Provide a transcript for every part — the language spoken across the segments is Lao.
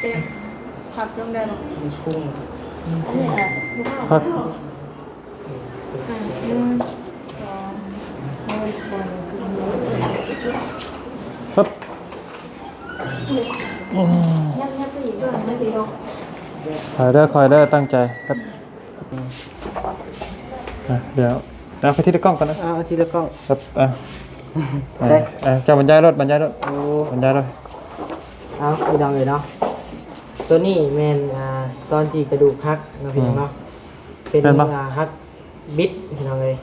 ພັບລົງໄດ້ບໍ່? ອັນນີ້ອະ ພັບ ຄອຍເດີ ຄອຍເດີ ຕັ້ງໃຈ ອ່ະ ດຽວ ເອົາໄປທີລະກ້ອງກ່ອນນະ ເອົາທີລະກ້ອງ ເອົາ ເອົາ ໄດ້ ເອົາ ເຈົ້າບັນຍາຍໂລດ ບັນຍາຍໂລດ ໂອ້ ບັນຍາຍໂລດ ເອົາ ພີ່ນ້ອງເອີຍເນາະ ໂຕນີ້ແມ່ນ ອ່າ ຕອນທີ່ກະດູກຫັກເນາະ ພີ່ນ້ອງເນາະ ອືມ ເປັນ ແມ່ນບໍ່? ອ່າ ຫັກບິດ ພີ່ນ້ອງເອີຍ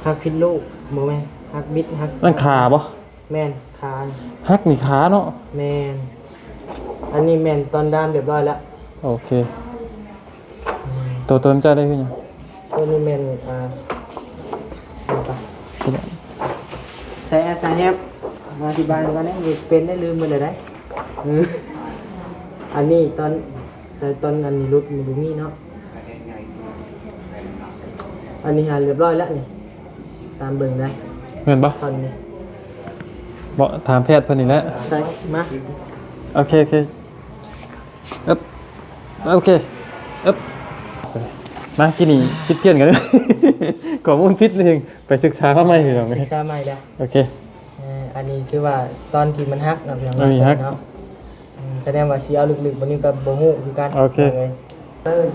ຫັກຜິດຮູບ ບໍ່ແມ່ນ ຫັກບິດ ຫັກ ນັ້ນຂາບໍ່? ແມ່ນ ຂາ ຫັກນີ້ຂາເນາະ ແມ່ນ ອັນນີ້ແມ່ນຕອນດາມຮຽບຮ້ອຍແລ້ວ ໂອເຄ ອືມ ໂຕ ໂຕນຳເຈົ້າໄດ້ຄືຫຍັງ? ໂຕນີ້ແມ່ນ ອ່າ ໃສ່ ໃສ່ແຮບ ມາອະທິບາຍກ່ອນນະ ເປັນໄດ້ລືມໝົດເລີຍໄດ໋ ອັນນີ້ຕອນ ໃສ່ຕອນອັນນີ້ຫຼຸດມັນບໍ່ມີເນາະ ອັນນີ້ຫາຮຽບຮ້ອຍແລ້ວນີ້ ຕາມເບິ່ງໄດ້ ແມ່ນບໍ່? ຕອນນີ້ ບໍ່ ຖາມແພດເພິ່ນນີ້ແຫຼະ ໃສ່ ມາ ໂອເຄ ໂອເຄ ເອີບ ໂອເຄ ເອີບ ມາ ກີ້ນີ້ຜິດພຽນກັນ ຂໍ້ມູນຜິດເອງ ໄປສຶກສາມາໃໝ່ພີ່ນ້ອງ ສຶກສາໃໝ່ແລ້ວ ໂອເຄ ເອີ ອັນນີ້ຄືວ່າຕອນທີ່ມັນຫັກເນາະ ພີ່ນ້ອງ ອັນນີ້ຫັກເນາະ ອືມ ກະແນມວ່າຊິເອົາເລິກໆ ບາດນີ້ກະບໍ່ຮູ້ຄືກັນ ໂອເຄ ເອີ ເພິ່ນ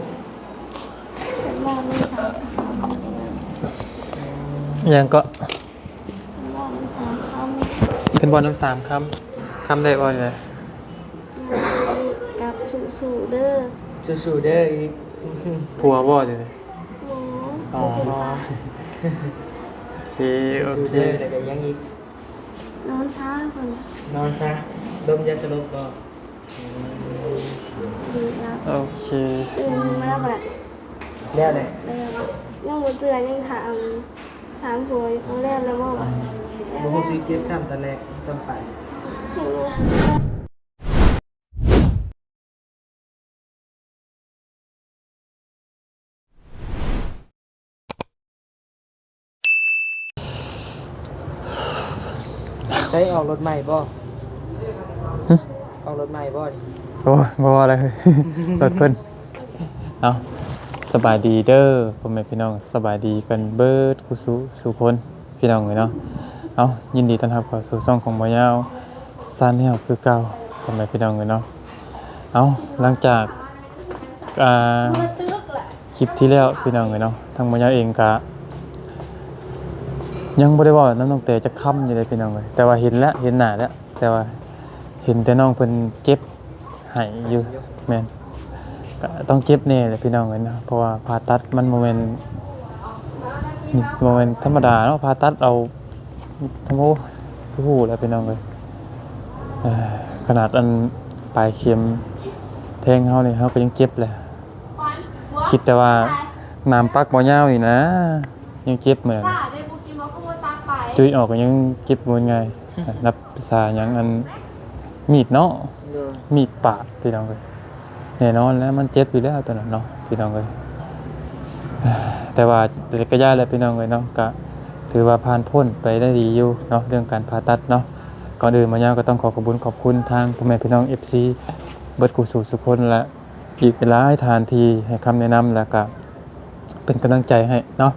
ວ່າມັນສາມຄຳ ຫຍັງເກາະ? ເພິ່ນເວົ້ານຳສາມຄຳ ເພິ່ນເວົ້ານຳສາມຄຳ ຄຳໃດເວົ້ານີ້ນະ? ກັບສູ້ໆເດີ ສູ້ໆເດີອີກ ຜົວບໍ່ນີ້ນະ? ບໍ່ ອໍ ໂອເຄ ໂອເຄ ສູ້ໆເດີ ແລ້ວກະຫຍັງອີກ? ນອນຊາເພິ່ນ ນອນຊາ ດົມຢາສະຫຼົບບໍ່? ອືມ ດີລະ ໂອເຄ ຕື່ນມາແບບ ແລ້ວແຫຼະ ແລ້ວ ຍັງບໍ່ເຊື່ອ ຍັງຖາມ ຖາມຜົວຢູ່ ເອົາແລ້ວແລ້ວບໍ່? ບໍ່ຮູ້ຊິເກັບຊ້ຳຕອນແລກຕອນໄປ ເຫັນບໍ່? ໃຊ້ອອກລົດໃໝ່ບໍ່? ຫຶ? ອອກລົດໃໝ່ບໍ່ນີ້? ໂອ້ຍ ບໍ່ເວົ້າແລ້ວ ລົດເພິ່ນ ເອົາ ສະບາຍດີເດີພໍ່ແມ່ພີ່ນ້ອງ ສະບາຍດີກັນເບິດຄູ່ສູ່ສູ່ຄົນ ພີ່ນ້ອງເອີຍເນາະ ເອົາ ຍິນດີຕ້ອນຮັບເຂົ້າສູ່ຊ່ອງຂອງບ່າວຍາວ Channel ຄືເກົ່າ ພໍ່ແມ່ພີ່ນ້ອງເອີຍເນາະ ເອົາ ຫຼັງຈາກ ອ່າ ຄລິບທີ່ແລ້ວພີ່ນ້ອງເອີຍເນາະ ທາງບ່າວຍາວເອງກະຍັງບໍ່ໄດ້ເວົ້ານຳນ້ອງແຕຈັກຄຳຢູ່ເດ້ພີ່ນ້ອງເອີຍ ແຕ່ວ່າເຫັນແລ້ວ ເຫັນໜ້າແລ້ວ ແຕ່ວ່າເຫັນແຕ່ນ້ອງເພິ່ນເຈັບ ໃຫ້ຢູ່ ແມ່ນ ກະຕ້ອງເຈັບແດ່ແຫຼະພີ່ນ້ອງເອີຍເນາະ ເພາະວ່າຜ່າຕັດມັນບໍ່ແມ່ນ ບໍ່ແມ່ນທຳມະດາເນາະ ຜ່າຕັດເອົາ ໂອ້ ຄືຮູ້ແຫຼະພີ່ນ້ອງເອີຍ ຂະໜາດອັນປາຍເຂັມແທງເຮົານີ້ ເຮົາກະຍັງເຈັບແຫຼະ ຄິດແຕ່ວ່າໜາມປັກບໍ່ຍາວນີ້ນະ ຍັງເຈັບເໝືອນ ຈຸ້ຍອອກກະຍັງເຈັບບໍ່ງ່າຍ ນັບ ພາສາຫຍັງ ອັນ ມີດເນາະ ໂດຍ ມີດປາດພີ່ນ້ອງເອີຍ ແນ່ນອນແລ້ວ ມັນເຈັບຢູ່ແລ້ວໂຕນັ້ນເນາະ ພີ່ນ້ອງເອີຍ ແຕ່ວ່າກະຢ່າແຫຼະພີ່ນ້ອງເອີຍເນາະ ກະຖືວ່າຜ່ານພົ້ນໄປໄດ້ດີຢູ່ເນາະ ເລື່ອງການຜ່າຕັດເນາະ ກ່ອນອື່ນມາຍາວກະຕ້ອງຂໍຂອບບຸນຂອບຄຸນທາງພໍ່ແມ່ພີ່ນ້ອງ ເອັຟຊີ ເບິດຄູ່ສູ່ສູ່ຄົນ ແລະ ອີກຫຼາຍທ່ານທີ່ໃຫ້ຄຳແນະນຳ ແລະກະ ເປັນກຳລັງໃຈໃຫ້ເນາະ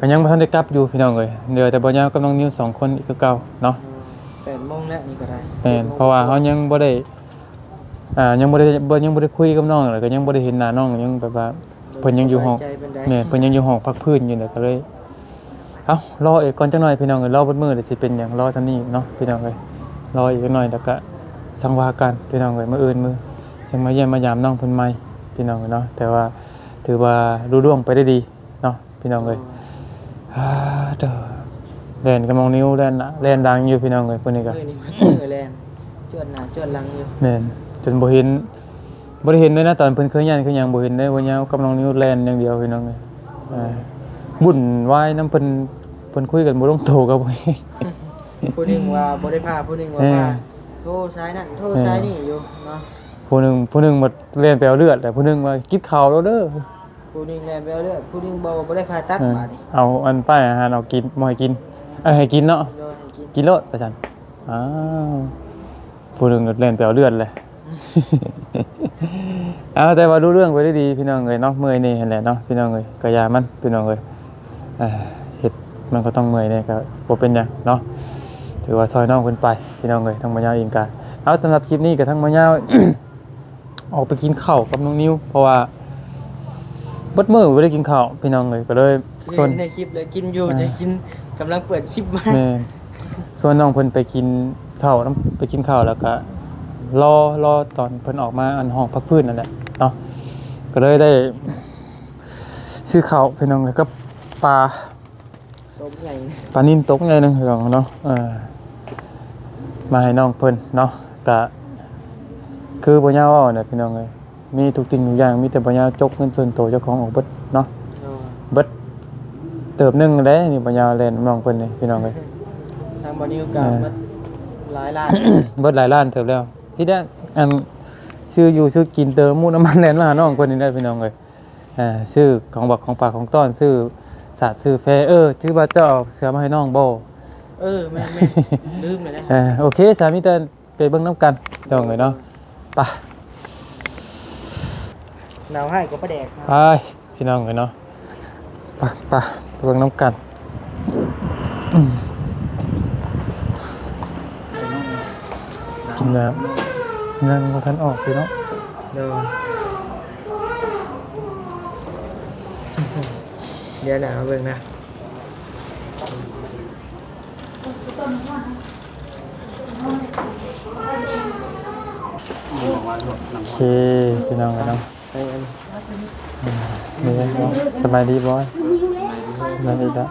ກະຍັງບໍ່ທັນໄດ້ກັບຢູ່ພີ່ນ້ອງເອີຍ ເຫຼືອແຕ່ບ່າວຍາວກັບນ້ອງນິວສອງຄົນອີກຄືເກົ່າເນາະ ແປດໂມງແລ້ວນີ້ກະໄດ້ ແມ່ນ ເຈັດໂມງ ເພາະວ່າເຮົາຍັງບໍ່ໄດ້ ອ່າ ຍັງບໍ່ໄດ້ ບໍ່ ຍັງບໍ່ໄດ້ຄຸຍກັບນ້ອງ ແລ້ວກະຍັງບໍ່ໄດ້ເຫັນໜ້ານ້ອງ ຍັງແບບວ່າ ເພິ່ນຍັງຢູ່ຫ້ອງ ສະບາຍໃຈປານໃດ ແມ່ນ ເພິ່ນຍັງຢູ່ຫ້ອງພັກຟື້ນຢູ່ ແລ້ວກະເລີຍ ເອົ້າ ລໍອີກກ່ອນຈັກໜ້ອຍພີ່ນ້ອງເອີຍ ລໍເບິດມື້ແລ້ວຊິເປັນຫຍັງ ລໍສ່ຳນີ້ເນາະພີ່ນ້ອງເອີຍ ລໍອີກຈັກໜ້ອຍ ແລ້ວກະ ຈັ່ງວ່າກັນພີ່ນ້ອງເອີຍ ມື້ອື່ນມື້ ຈັ່ງມາຢ້ຽມມາຢາມນ້ອງເພິ່ນໃໝ່ພີ່ນ້ອງເອີຍເນາະ ແຕ່ວ່າ ຖືວ່າລຸລ່ວງໄປໄດ້ດີເນາະພີ່ນ້ອງເອີຍ ໂດຍ ອ່າ ໂທ້ ແລ່ນກັບນ້ອງນິວ ແລ່ນ ແລ່ນດັງຢູ່ພີ່ນ້ອງເອີຍ ຜູ້ນີ້ກະ ມື້ນີ້ມັນ ເອີ ແລ່ນຈວດໜ້າຈວດຫຼັງຢູ່ ແມ່ນ ຈົນບໍ່ເຫັນ ບໍ່ໄດ້ເຫັນເລີຍນະ ຕອນເພິ່ນເຄີຍຍ່າງເຄີຍຫຍັງບໍ່ເຫັນເລີຍ ບ່າວຍາວກັບນ້ອງນິວແລ່ນຢ່າງດຽວພີ່ນ້ອງເອີຍ ອ່າ ວຸ້ນວາຍນຳເພິ່ນ ເພິ່ນຄຸຍກັນບໍ່ລົງໂຕກັບ ຜູ້ໜຶ່ງວ່າບໍ່ໄດ້ພາ ຜູ້ໜຶ່ງວ່າ ເອີ ພາ ໂທສາຍນັ້ນໂທ ເອີ ສາຍນີ້ຢູ່ເນາະ ຜູ້ໜຶ່ງ ຜູ້ໜຶ່ງບັດແລ່ນໄປເອົາເລືອດ ແລ້ວຜູ້ໜຶ່ງວ່າກິນເຂົ້າແລ້ວເດີ ຜູ້ໜຶ່ງແລ່ນໄປເອົາເລືອດ ຜູ້ໜຶ່ງບໍ່ ບໍ່ໄດ້ຜ່າຕັດ ເອີ ບາດນີ້ ເອົາອັນປ້າຍອາຫານອອກກິນ ບໍ່ໃຫ້ກິນ ເອີ ໃຫ້ກິນເນາະ ໂດຍ ໃຫ້ກິນ ກິນໂລດວ່າຊັ້ນ ອ້າວ ຜູ້ໜຶ່ງແລ່ນໄປເອົາເລືອດແຫຼະ ເອົາ ແຕ່ວ່າຮູ້ເລື່ອງໄປດ້ວຍດີພີ່ນ້ອງເອີຍເນາະ. ເມື່ອຍແດ່ຫັ້ນແຫຼະເນາະພີ່ນ້ອງເອີຍ ກະຢ່າມັນພີ່ນ້ອງເອີຍ. ເຮັດມັນກໍຕ້ອງເມື່ອຍແດ່ ກໍບໍ່ເປັນຫຍັງເນາະ ຖືວ່າຊ່ອຍນ້ອງເພິ່ນໄປພີ່ນ້ອງເອີຍ. ທາງບ່າວຍາວເອງກະ ເອົາ ສຳລັບຄລິບນີ້ກໍທາງບ່າວຍາວ ອອກໄປກິນເຂົ້າກັບນ້ອງນິວ ເພາະວ່າເບິດມື້ບໍ່ໄດ້ກິນເຂົ້າພີ່ນ້ອງເອີຍ ກໍເລີຍ ຄື ຊວນ ໃນຄລິບເລີຍ ກິນຢູ່ ອ່າ ໄດ້ກິນ ກຳລັງເປີດຄລິບມາ. ແມ່ນ ຊວນນ້ອງເພິ່ນໄປກິນເຂົ້ານຳ ໄປກິນເຂົ້າແລ້ວກະລໍ ລໍຕອນເພິ່ນອອກມາ ອັນ ຫ້ອງພັກພື້ນນັ້ນແຫຼະເນາະ ກໍເລີຍໄດ້ຊື້ເຂົ້າພີ່ນ້ອງເອີຍ ກັບປາ ຕົກໃຫຍ່ ປານິນຕົກໃຫຍ່ໜຶ່ງພີ່ນ້ອງເນາະ ເອີ ມາໃຫ້ນ້ອງເພິ່ນເນາະ. ກະຄືບໍ່ຍາວເວົ້ານະພີ່ນ້ອງເອີຍ ມີທຸກສິ່ງທຸກຢ່າງ ມີແຕ່ບໍ່ຍາວຈົກເງິນສ່ວນໂຕເຈົ້າຂອງອອກເບິດເນາະ. ໂດຍ ເບິດເຕີບໜຶ່ງແລ້ວນີ້ ບໍ່ຍາວແລ່ນນຳນ້ອງເພິ່ນນີ້ພີ່ນ້ອງເອີຍ. ທາງບ່າວນິວກະ ເອີ ເບິດຫຼາຍລ້ານ ເບິດຫຼາຍລ້ານເຕີບແລ້ວ. ທີແລກ ອັນ ຊື້ຢູ່ຊື້ກິນ ເຕີມນ້ຳມັນແລ່ນມາຫານ້ອງເພິ່ນນີ້ແຫຼະພີ່ນ້ອງເອີຍ. ເອີ ຊື້ຂອງຫວານຂອງຝາກຂອງຕ້ອນ ຊື້ສາດຊື້ແຟ. ເອີ ຖືວ່າເຈົ້າເອົາເສື້ອມາໃຫ້ນ້ອງບໍ່? ເອີ ແມ່ນໆ ລືມແລ້ວເດ້. ເອີ ໂອເຄ ສາ ມີແຕ່ໄປເບິ່ງນຳກັນພີ່ນ້ອງເອີຍເນາະ. ໄປ ໜາວຮ້າຍກວ່າປາແດກ ໄປພີ່ນ້ອງເອີຍເນາະ. ໄປ ໄປ ໄປເບິ່ງນຳກັນ. ອືມ ກິນນ້ຳ ຍັງບໍ່ທັນອອກຢູ່ເນາະ. ໂດຍ ດຽວນະ ມາເບິ່ງນະ. ໂອເຄ ພີ່ນ້ອງເອີຍເນາະ. ເອີ ເອີ ເອີ ສະບາຍດີບໍ? ສະບາຍດີລະ.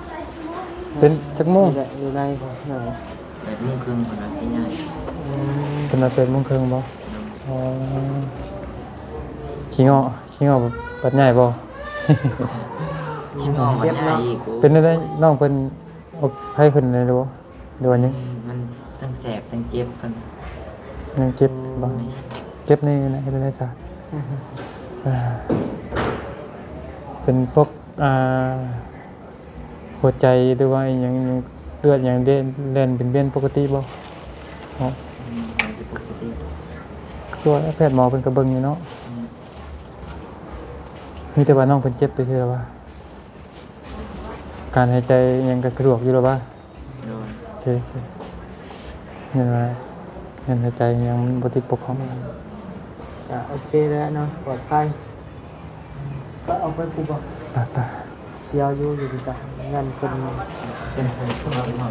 ເປັນຈັກໂມງ? ຢູ່ໃນ ແປດໂມງເຄິ່ງພຸ້ນນະ ຊິຍ້າຍ. ອືມ ເພິ່ນວ່າແປດໂມງເຄິ່ງບໍ? ອໍ ຂີ້ງໍ້ ຂີ້ງໍ້ບັດຍ້າຍບໍ? ຂີ້ງໍ້ບັດຍ້າຍອີກ. ເປັນແນວໃດ ນ້ອງເພິ່ນ ໂອ ໄຄຂຶ້ນແດ່ບໍ່? ຫຼືວ່າຍັງ ອືມ ມັນທັງແສບທັງເຈັບເພິ່ນ. ຍັງເຈັບບໍ່? ອືມ ເຈັບໃນ ໃນ ໃນສາ ອືຮຶ ເອີ ເປັນພວກ ອ່າ ຫົວໃຈ ຫຼືວ່າອີ່ຫຍັງ ເລືອດຫຍັງແລ່ນ ແລ່ນວຽນ ວຽນປົກກະຕິບໍ່? ເນາະ ອືມ ປົກກະຕິ. ຄືວ່າແພດໝໍເພິ່ນກໍເບິ່ງຢູ່ເນາະ. ອືມ ມີແຕ່ວ່ານ້ອງເພິ່ນເຈັບໄປຊື່ລະວ່າ ການຫາຍໃຈຫຍັງກໍສະດວກຢູ່ລະວ່າ? ໂດຍ ໂອເຄ ໂອເຄ ແມ່ນວ່າ ແມ່ນຫາຍໃຈຍັງບໍ່ຕິດປົກຂ້ອງ. ແມ່ນ ກະໂອເຄແລ້ວເນາະ ປອດໄພ. ກໍເອົາໄປປູບໍ່? ໄປໆ ຊິເອົາຢູ່ ຢູ່ດີກະ ງານເພິ່ນ ເປັນຄົນເຮົາ ອືມ.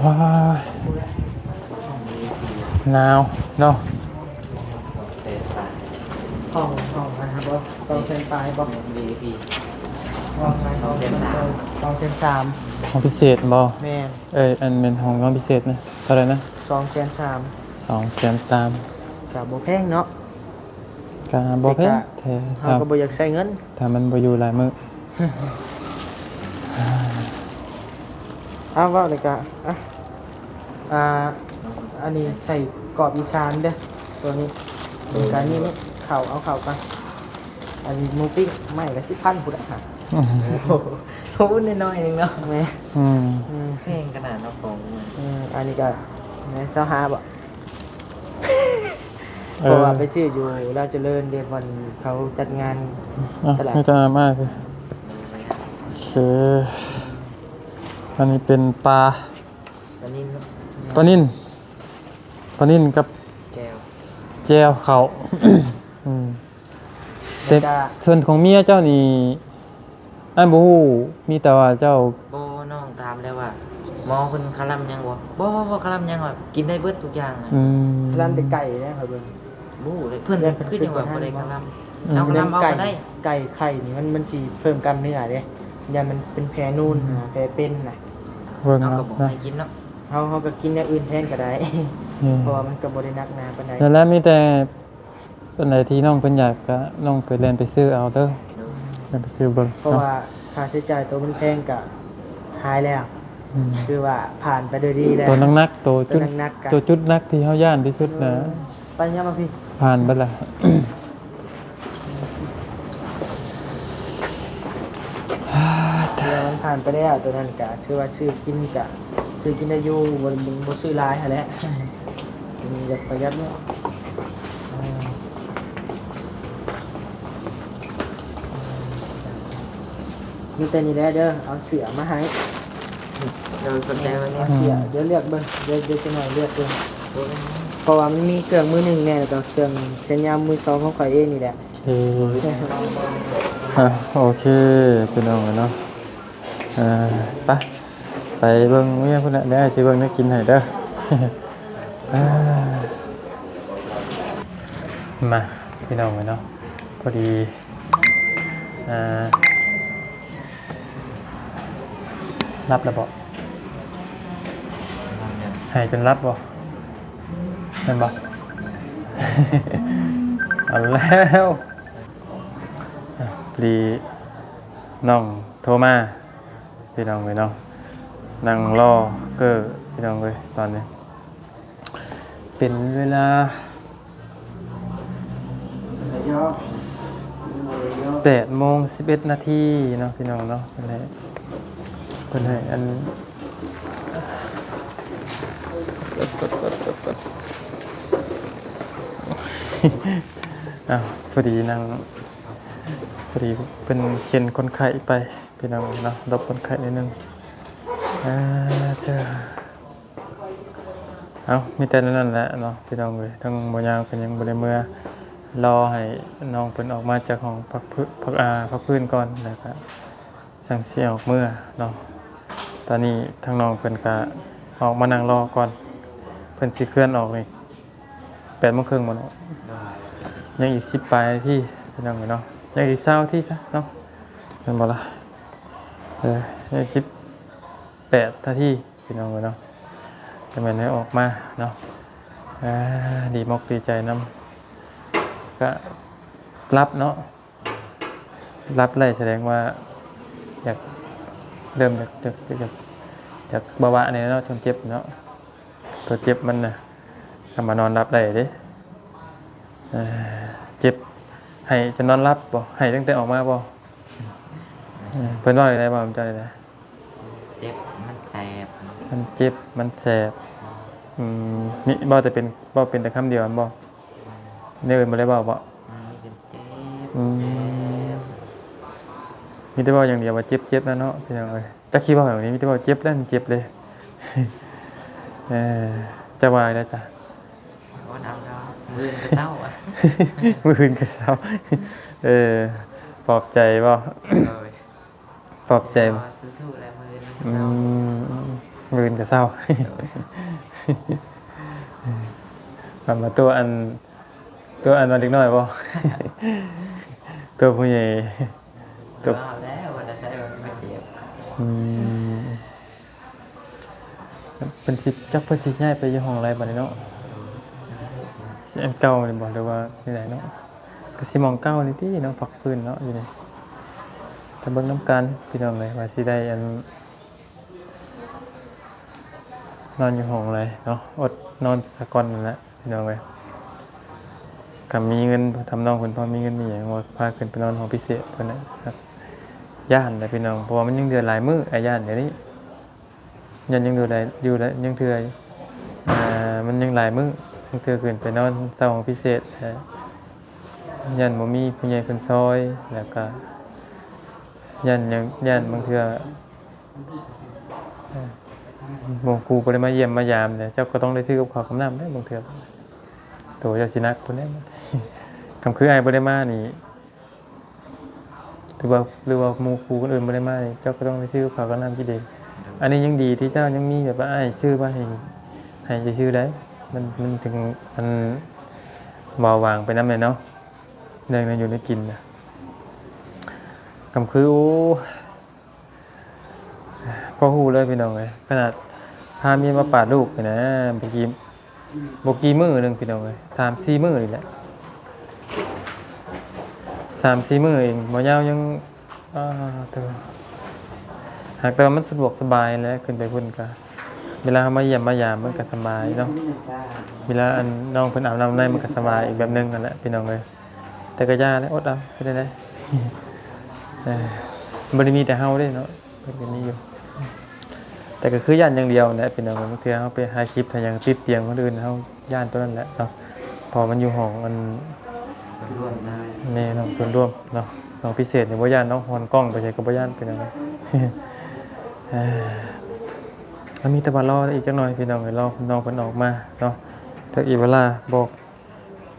ວ້າຍ ໜາວເນາະ. ຫ້ອງ ຫ້ອງອັນນັ້ນບໍ່? ສອງແສນປາຍບໍ່? ຫ້ອງ ສອງແສນສາມ ສອງແສນສາມ. ຫ້ອງພິເສດບໍ່? ແມ່ນ. ເອີຍ ອັນແມ່ນຫ້ອງນອນພິເສດນະ ເທົ່າໃດນະ? ສອງແສນສາມ. ສອງແສນສາມ ກໍບໍ່ແພງເນາະ. ກະບໍ່ແພງແທ້ ເຮົາກໍບໍ່ຢາກໃຊ້ເງິນ ຖ້າມັນບໍ່ຢູ່ຫຼາຍມື້. ອ້າວ ເວົ້ານີ້ກະ ອ່ະ ອ່າ ອັນນີ້ໃສ່ກອບອີສານເດີ້ ໂຕນີ້. ໂດຍ ກະນີ້ ນີ້ ເຂົ້າ ເອົາເຂົ້າກ່ອນ. ອັນນີ້ໝູປີ້ງ ໄມ້ລະສິບພັນພຸ້ນລະ. ໂອ້ໂຫ ໜ້ອຍໆໜຶ່ງເນາະ. ແມ່ນ ອືມ ອືມ ແພງຂະໜາດເນາະ ຂອງມັນ. ອືມ ອັນນີ້ກະ ແມ່ນ ຊາວຫ້າບໍ? ເອີ ເພາະວ່າໄປຊື້ຢູ່ລາວຈະເລີນເດ ບ່ອນເຂົາຈັດງານ ອ່ະ ຕະຫຼາດ. ມີແຕ່ມາ ໂອເຄ ອັນນີ້ເປັນປາ ປານິນເນາະ. ປານິນ ປານິນກັບແຈ່ວ ແຈ່ວເຂົ້າ. ອືມ ແລ້ວກະ ແຕ່ສ່ວນຂອງເມຍເຈົ້ານີ້ ອ້າຍບໍ່ຮູ້ ມີແຕ່ວ່າເຈົ້າ ບໍ່ ນ້ອງຖາມແລ້ວວ່າ ໝໍເພິ່ນຄະລຳຫຍັງບໍ່? ບໍ່ ບໍ່ ບໍ່ຄະລຳຫຍັງ ວ່າກິນໄດ້ເບິດທຸກຢ່າງນະ. ອືມ ຄະລຳແຕ່ໄກ່ເດ້ ຂ້ອຍເບິ່ງ. ບໍ່ເລີຍ ເພິ່ນ ເພິ່ນຄືຈັ່ງວ່າບໍ່ໄດ້ຄະລຳ. ອືມ ເອົາຄະລຳເອົາກໍໄດ້. ໄກ່ໄຂ່ນີ້ມັນ ມັນຊິເພີ່ມກ້າມເນື້ອເດ້ ຢ້ານມັນເປັນແຜນູນ ອືມ ນະ ແຜເປັນນະ. ເບິ່ງ ເຮົາກໍບໍ່ໃຫ້ກິນເນາະ. ເຮົາ ເຮົາກໍກິນແນວອື່ນແທນກໍໄດ້. ອືມ ເພາະວ່າມັນກໍບໍ່ໄດ້ໜັກໜາປານໃດ. ນັ້ນແຫຼະ ມີແຕ່ ອັນໃດທີ່ນ້ອງເພິ່ນຢາກກະ ນ້ອງໄປແລ່ນໄປຊື້ເອົາເດີ້. ໂດຍ ແລ່ນໄປຊື້ເບິ່ງ ເພາະວ່າ ເນາະ ຄ່າໃຊ້ຈ່າຍໂຕມັນແພງກະຫາຍແລ້ວ. ອືມ ຄືວ່າຜ່ານໄປໂດຍດີແລ້ວ. ໂຕໜັກໆ ໂຕຈຸດ ໂຕໜັກໆ ກະ ໂຕຈຸດໜັກທີ່ເຮົາຢ້ານທີ່ສຸດນະ. ອືມ ໄປຫຍັງມາພີ້. ຜ່ານເບິດລະ ແຕ່ວ່າມັນຜ່ານໄປແລ້ວ ໂຕນັ້ນກະຄືວ່າຊື້ກິນກະຊື້ກິນໄດ້ຢູ່ ບໍ່ ບໍ່ ບໍ່ຊື້ຫຼາຍຫັ້ນແຫຼະ ອືມ ຢາກປະຢັດເນາະ ມີແຕ່ນີ້ແຫຼະເດີ ເອົາເສື້ອມາໃຫ້ ໂດຍ ຂອບໃຈ ເອົາເສື້ອ ດຽວເລືອກເບິ່ງ ດຽວ ດຽວຈັກໜ້ອຍເລືອກເບິ່ງ ເພາະວ່າມັນມີເຄື່ອງມືໜຶ່ງແດ່ ແລ້ວກໍເຄື່ອງແຂນຍາວມືສອງຂອງຂ້ອຍເອງນີ້ແຫຼະ ເອີ ອ່ະ ໂອເຄ ພີ່ນ້ອງເອີຍເນາະ ເອີ ໄປ ໄປເບິ່ງເມຍພຸ້ນແຫຼະ ດຽວຊິເບິ່ງແນວກິນໃຫ້ເດີ ອ່າ ມາ ພີ່ນ້ອງເອີຍເນາະ ພໍດີ ອ່າ ຫຼັບແລ້ວບໍ່? ໄຫ້ຈົນຫຼັບບໍ່? ແມ່ນບໍ່? ເອົາແລ້ວ ອ່ະ ພໍດີນ້ອງໂທມາ ພີ່ນ້ອງເອີຍເນາະ ນັ່ງລໍເກີ ພີ່ນ້ອງເອີຍ ຕອນນີ້ ເປັນເວລາແປດໂມງສິບເອັດນາທີເນາະ ພີ່ນ້ອງເນາະ ເພິ່ນໃຫ້ ເພິ່ນໃຫ້ອັນ ອ້າວ ພໍດີນັ່ງ ພໍດີເພິ່ນເຂັນຄົນໄຂ້ໄປ ພີ່ນ້ອງເນາະ ລົບຄົນໄຂ້ໜ້ອຍໜຶ່ງ ອ່າ ເຈົ້າ ເອົ້າ ມີແຕ່ແນວນັ້ນແຫຼະເນາະ ພີ່ນ້ອງເອີຍ ທາງບໍ່ຍາວກໍຍັງບໍ່ໄດ້ເມືອ ລໍໃຫ້ນ້ອງເພິ່ນອອກມາຈາກຫ້ອງພັກ ພັກ ອ່າ ພັກພື້ນກ່ອນ ແລ້ວກໍຈັ່ງຊິອອກເມືອເນາະ ຕອນນີ້ທາງນ້ອງເພິ່ນກໍອອກມານັ່ງລໍກ່ອນ ເພິ່ນຊິເຄື່ອນອອກນີ້ ແປດໂມງເຄິ່ງບໍ່ເນາະ ຍັງອີກສິບປາຍນາທີ ພີ່ນ້ອງເອີຍເນາະ ຍັງອີກຊາວນາທີຊະເນາະ ແມ່ນບໍ່ລະ ເອີ ຍັງສິບແປດນາທີ ພີ່ນ້ອງເອີຍເນາະ ກໍແມ່ນໄດ້ອອກມາເນາະ ອ່າ ດີມົກດີໃຈນຳ ກະຫຼັບເນາະ ຫຼັບໄດ້ສະແດງວ່າຢາກ ເລີ່ມຢາກ ຢາກ ຢາກ ຢາກເບົາະແດ່ເນາະ ຄົນເຈັບເນາະ ຕົວເຈັບມັນນະ ກະມານອນຫຼັບໄດ້ເດ້ ເອີ ເຈັບ ໄຫ້ຈົນນອນຫຼັບບໍ່? ໄຫ້ຕັ້ງແຕ່ອອກມາບໍ່? ເອີ ເພິ່ນເວົ້າຈັ່ງໃດ ເວົ້ານຳເຈົ້າຈັ່ງໃດ? ເຈັບ ມັນແສບ ມັນເຈັບ ມັນແສບ ອືມ ມີ ເວົ້າແຕ່ເປັນ ເວົ້າເປັນແຕ່ຄຳດຽວຫັ້ນບໍ່? ແນວອື່ນບໍ່ໄດ້ເວົ້າບໍ່? ມັນມີແຕ່ເຈັບ ອືມ ແສບ ມີແຕ່ເວົ້າຢ່າງດຽວວ່າເຈັບໆ ນັ້ນເນາະ ພີ່ນ້ອງເອີຍ ຈັກຊິເວົ້າຫຍັງນີ້ ມີແຕ່ເວົ້າເຈັບແລ້ວມັນເຈັບເດ້ ເອີ ຈະວ່າໄດ້ຊະ ບໍ່ນຳດອກ ມື້ອື່ນກໍເຊົາ ມື້ອື່ນກໍເຊົາ ເອີ ປອບໃຈບໍ່? ໂດຍ ປອບໃຈ ເອີ ສູ້ໆ ແຫຼະ ມື້ອື່ນກໍເຊົາ ອືມ ມື້ອື່ນກໍເຊົາ ໂດຍ ມັນມາຕົວະອັນ ຕົວະອັນວ່າເດັກນ້ອຍບໍ່? ຕົວະຜູ້ໃຫຍ່ ຕົວະ ວ່າແລ້ວ ວ່າແລ້ວ ວ່າແລ້ວ ອືມ ເພິ່ນຊິ ຈັກເພິ່ນຊິຍ້າຍໄປຢູ່ຫ້ອງໃດບັດນີ້ເນາະ ອັນເກົ່ານີ້ບໍ່ ຫຼືວ່າແນວໃດເນາະ ກໍຊິໝ່ອງເກົ່ານີ້ຕິເນາະ ພັກພື້ນເນາະ ຢູ່ນີ້ ຖ້າເບິ່ງນຳກັນ ພີ່ນ້ອງເອີຍ ວ່າຊິໄດ້ອັນ ນອນຢູ່ຫ້ອງໃດເນາະ ອົດນອນສາກ່ອນນັ້ນແຫຼະ ພີ່ນ້ອງເອີຍ ຄັນມີເງິນ ທຳນອງເພິ່ນພໍມີເງິນມີຫຍັງ ວ່າພາຂຶ້ນໄປນອນຫ້ອງພິເສດເພິ່ນນະ ຢ້ານແຫຼະພີ່ນ້ອງ ເພາະວ່າມັນຍັງເຫຼືອຫຼາຍມື້ ອ້າຍຢ້ານດຽວນີ້ ຢ້ານຍັງຢູ່ໄດ້ ຢູ່ໄດ້ ຍັງເທື່ອ ອ່າ ມັນຍັງຫຼາຍມື້ ຍັງເທື່ອຂຶ້ນໄປນອນເຊົ່າຫ້ອງພິເສດ ຢ້ານບໍ່ມີຜູ້ໃຫຍ່ເພິ່ນຊ່ອຍ ແລ້ວກະ ຢ້ານຫຍັງ ຢ້ານບາງເທື່ອ ເອີ ໝູ່ຄູ່ບໍ່ໄດ້ມາຢ້ຽມມາຢາມເດ້ ເຈົ້າກໍຕ້ອງໄດ້ຊື້ກັບເຂົ້າກັບນ້ຳເດ້ ບາງເທື່ອໂຕເຈົ້າຊິໜັກພຸ້ນເດ້ ຄັນຄືອ້າຍບໍ່ໄດ້ມານີ້ ຫຼືວ່າ ຫຼືວ່າໝູ່ຄູ່ຄົນອື່ນບໍ່ໄດ້ມານີ້ ເຈົ້າກໍຕ້ອງໄດ້ຊື້ກັບເຂົ້າກັບນ້ຳກິນເອງ ອັນນີ້ຍັງດີທີ່ເຈົ້າຍັງມີແບບວ່າອ້າຍຊື້ມາໃຫ້ ໃຫ້ຊື່ໆ ໄດ໋ ມັນ ມັນເຖິງ ມັນເບົາບາງໄປນຳແຫຼະເນາະ ເລື່ອງແນວຢູ່ແນວກິນນະ ກຳຄື ໂອ້ ພໍຮູ້ເລີຍພີ່ນ້ອງເອີຍ ຂະໜາດພາເມຍມາປາດລູກນີ້ນະ ບໍ່ກີ່ ບໍ່ກີ່ມື້ໜຶ່ງພີ່ນ້ອງເອີຍ ສາມສີ່ມື້ນີ້ແຫຼະ ສາມສີ່ມື້ເອງ ບໍ່ຍາວຍັງ ອ່າ ເຕີ ຫາກແຕ່ວ່າມັນສະດວກສະບາຍແຫຼະ ຂຶ້ນໄປພຸ້ນກະ ເວລາເຮົາມາຢ້ຽມມາຢາມມັນກໍສະບາຍເນາະ ເວລາອັນນ້ອງເພິ່ນອາບນ້ຳໃນມັນກໍສະບາຍອີກແບບໜຶ່ງຫັ້ນແຫຼະພີ່ນ້ອງເອີຍ. ແຕ່ກໍຢ່າແຫຼະ ອົດເອົາ ເຮັດແນວໃດ ເອີ ບໍ່ໄດ້ມີແຕ່ເຮົາເດ້ເນາະ ເພິ່ນກໍມີຢູ່ ແຕ່ກໍຄືຢ້ານຢ່າງດຽວແຫຼະພີ່ນ້ອງເອີຍ. ບາງເທື່ອເຮົາໄປຖ່າຍຄລິບຖ່າຍຫຍັງຕິດຕຽງຄົນອື່ນ ເຮົາຢ້ານຕົວນັ້ນແຫຼະເນາະ ເພາະມັນຢູ່ຫ້ອງອັນ ສ່ວນລວມນະ ແມ່ນ ຫ້ອງສ່ວນລວມເນາະ. ນ້ອງພິເສດນີ້ບໍ່ຢ້ານເນາະ ຮ້ອນກ້ອງໄປໃສກໍບໍ່ຢ້ານ ພີ່ນ້ອງເອີຍ. ເອີ ມັນມີແຕ່ວ່າລໍອີກຈັກໜ່ອຍພີ່ນ້ອງເອີຍ ລໍນ້ອງເພິ່ນອອກມາເນາະ. ຈັກອີກເວລາບໍ່